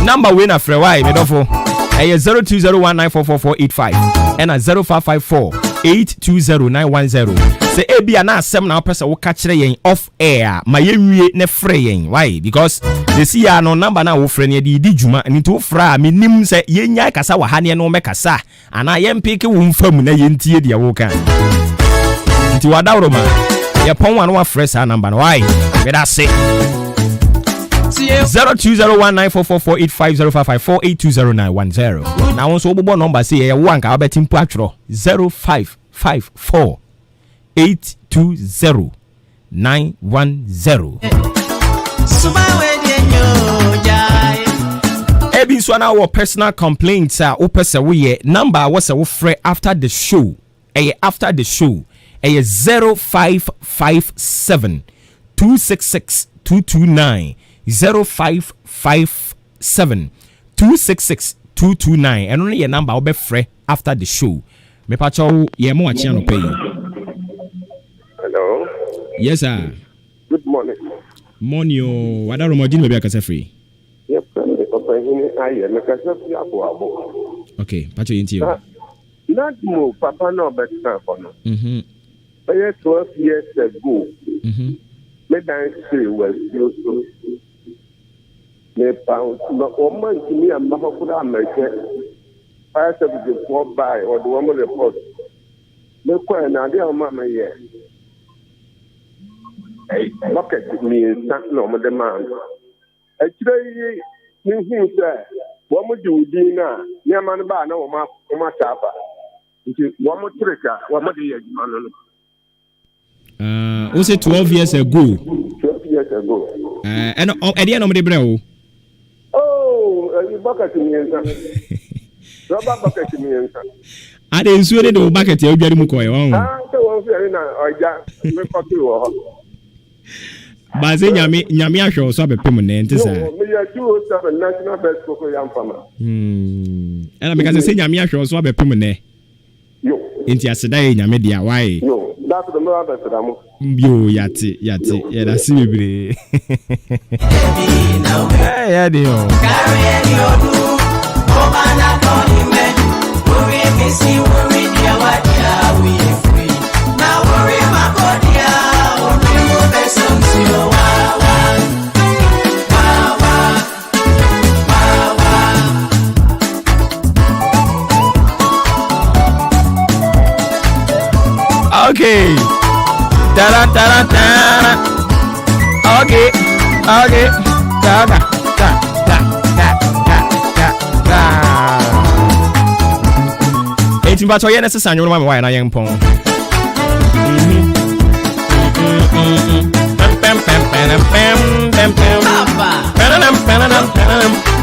Number wei na frɛ wae medɔfo. Ɛyɛ 0201944485 ɛna 0554 820910. Sɛ ebi a na asɛm na wopɛ sɛ woka kyerɛ yɛn off air a, ma yɛnwie na frɛ yɛn wae, because sɛsi ya no number no a wofrɛ no yɛde di dwuma, nti wofrɛ a menim sɛ yɛnyae kasa wɔ ha ne ɛne wo mɛkasa Anaa yɛmpeke wo mfa mu na yɛntie deɛ woka. Nti wadaworoma yɛpɔn wa no wafrɛ saa namba no wae. Meda ase. 02019444850554820910 na wo nso wobobɔ nɔmba sɛ yɛyɛ wo anka wobɛte mpo atwerɛ 0554 820 910. Ebi nso ana wɔ personal complaints a wopɛ sɛ woyɛ, number a wɔsɛ wofrɛ after the show, ɛyɛ after the show, ɛyɛ 0557 266 229, 0557 266 229. Ɛno no yɛ number a wobɛfrɛ after the show. Mepakyɛw, yɛn mo akye anɔpa yi. Hello. Yes sir. Good morning. Morning o. Wada Roma ɔgye ne baabi akasa firi. Yɛfrɛ me Ɔpahini Ayɛ. Mekasa firi Aboabo. Okay, pakyɛ yɛn tie o. Nadmo papa na ɔbɛtena hɔ no. Mhm. Bɛyɛ 12 years ago. Me dan hyee wɔ asuo so. Mepa wɔn antumi amma hɔ koraa ammɛhwɛ. Fire service foɔ bae, wɔde wɔn report. Mekɔɛ na adeɛ a wɔma meyɛ bucket mmiɛnsa na wɔde maa no. Akyire yi mehuu sɛ wɔn de wo din no a nneɛma no baa na wɔn ahyɛ afa. Nti wɔn tere ka wɔn de yɛ adwuma no no. Wo sɛ 12 years ago. 12 years ago. Ɛna ɛdeɛ na wɔde brɛ wo? Oh, ɛyi bucket mmiɛnsa. Rubber bucket mmiɛnsa. Ade nsuo ne de wo bucket a wodware mu kɔɛ wɔn. Ah, sɛ wɔn fi ɛne na ɔgya mekɔtoo wɔ hɔ. Baase nyame nyame ahwɛ wo so abɛpem nnɛ nte saa. Yo, meyɛ 207 National Best Koko Yam Farmer. Ɛna meka sɛ sɛ nyame ahwɛ wo so abɛpem nnɛ. Yo. Nti aseda yɛ nyame dea why? Yo, da so mɛba abɛsra mo. Yo, yate, yate, yɛda ase bebree. Ɛyɛ den o. Okay. Ta-da, ta-da, ta-da. Okay. Okay. Ta da ta ta ta ta ta ta. Enti mpatsɔ yɛ ne sesa nwom ma me wayɛ na yɛn pɔn.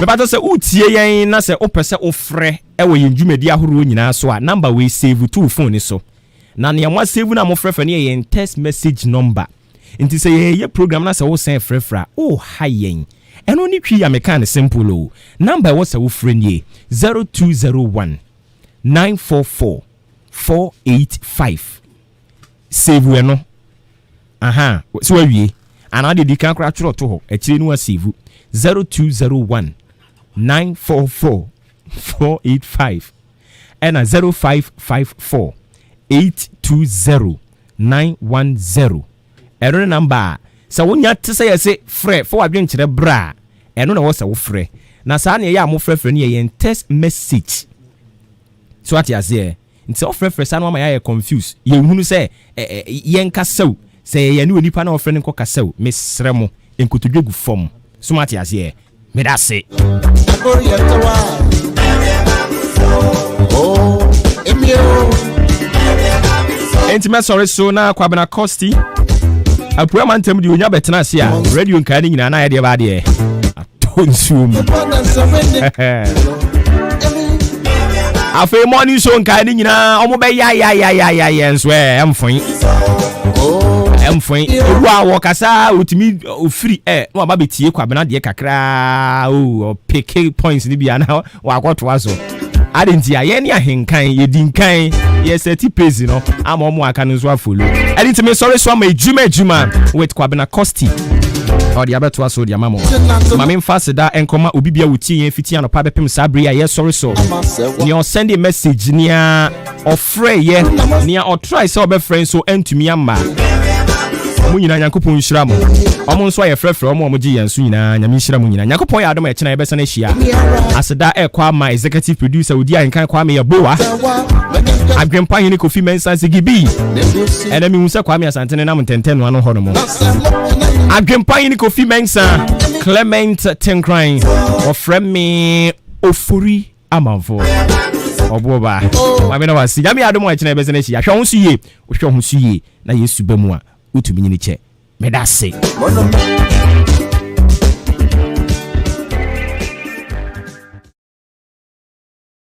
Mebatɔ sɛ wotie yɛn na sɛ wopɛ sɛ wofrɛ wɔ yɛn dwumadi ahoroɔ nyinaa so a, number wei save to wo phone so. Na nea moasave no a mofrɛfrɛ no yɛ yɛn text message number. Nti sɛ yɛyɛ program na sɛ wosan frɛfrɛ a, woha yɛn. Ɛno ne twi a mekaa no simple o. Number a ɛwɔ sɛ wofrɛ nie, 0201 944 485. Save ɛno. Aha, sɛ wawie. Anaa deɛ di kan koraa twerɛ to hɔ, akyire no wasave. 0201 944 485 ɛna 0554 820 910. Ɛno ne number a sɛ wonya te sɛ yɛse frɛ fa w'adwenkyerɛ bra a, ɛno na ɛwɔ sɛ wofrɛ. Na saa nea ɛyɛ a mofrɛfrɛ no yɛ yɛn text message. So ate aseɛ? Nti sɛ wofrɛfrɛ saa na wama yɛayɛ confuse, yɛnhunu sɛ yɛnkasa o, sɛ yɛne onipa no a ɔfrɛ no nkɔkasa o, mesrɛ mo, nkotodwe gu fam. So moate aseɛ? Meda ase. Enti mɛsɔre so na Kwabena Kosti apue amantam deɛ onya bɛtena ase a radio nkae no nyinaa na ayɛ deɛ baadeɛ atɔ nsuo mu. Afei morning show nkae no nyinaa ɔmo bɛyayayayayɛ nso ɛ ɛmfoe ɛmfoe ewu a wɔkasa otumi ofiri ɛ na waba bɛtie Kwabena deɛ kakraa o ɔpeke points no bi a na wakɔtoa so. Ade nti a yɛn ne ahenkan yɛdi nkan yɛ sɛti pace no ama ɔmo aka no nso afolo. Ɛde nti mesɔre so ama adwuma adwuma with Kwabena Kosti ɔde abɛtoa so de ama mo. Ma memfa aseda nkɔma obi bia wotie yɛn fiti anɔpa bɛpem saa bere a yɛsɔre so. Nea ɔsɛnde message nea ɔfrɛ yɛ nea ɔtrae sɛ ɔbɛfrɛ nso antumi amma. Mo nyinaa Nyankopɔn nhyira mo. Ɔmo nso a yɛfrɛfrɛ ɔmo a ɔmo gye yɛn so nyinaa Nyame nhyira mo nyinaa. Nyankopɔn yɛ adom a ɛkyena yɛbɛsan ahyia. Aseda ɛkɔ ama executive producer odi ahenkan Kwame Yeboah. Adwempa hene Kofi Mensah Sigibi. Ɛnɛ mehu sɛ Kwame Asante ne nam ntɛntɛnoa no hɔ nom. Adwempa hene Kofi Mensah, Clement Tenkran, wɔfrɛ me Ofori Amanfo. Ɔboɔ ba. Maame na wasi. Nyame adom a ɛkyena yɛbɛsan ahyia. Hwɛ wo ho so yie. Wohwɛ wo ho so yie na Yesu ba mu a wotumi nyini kyɛ. Meda ase.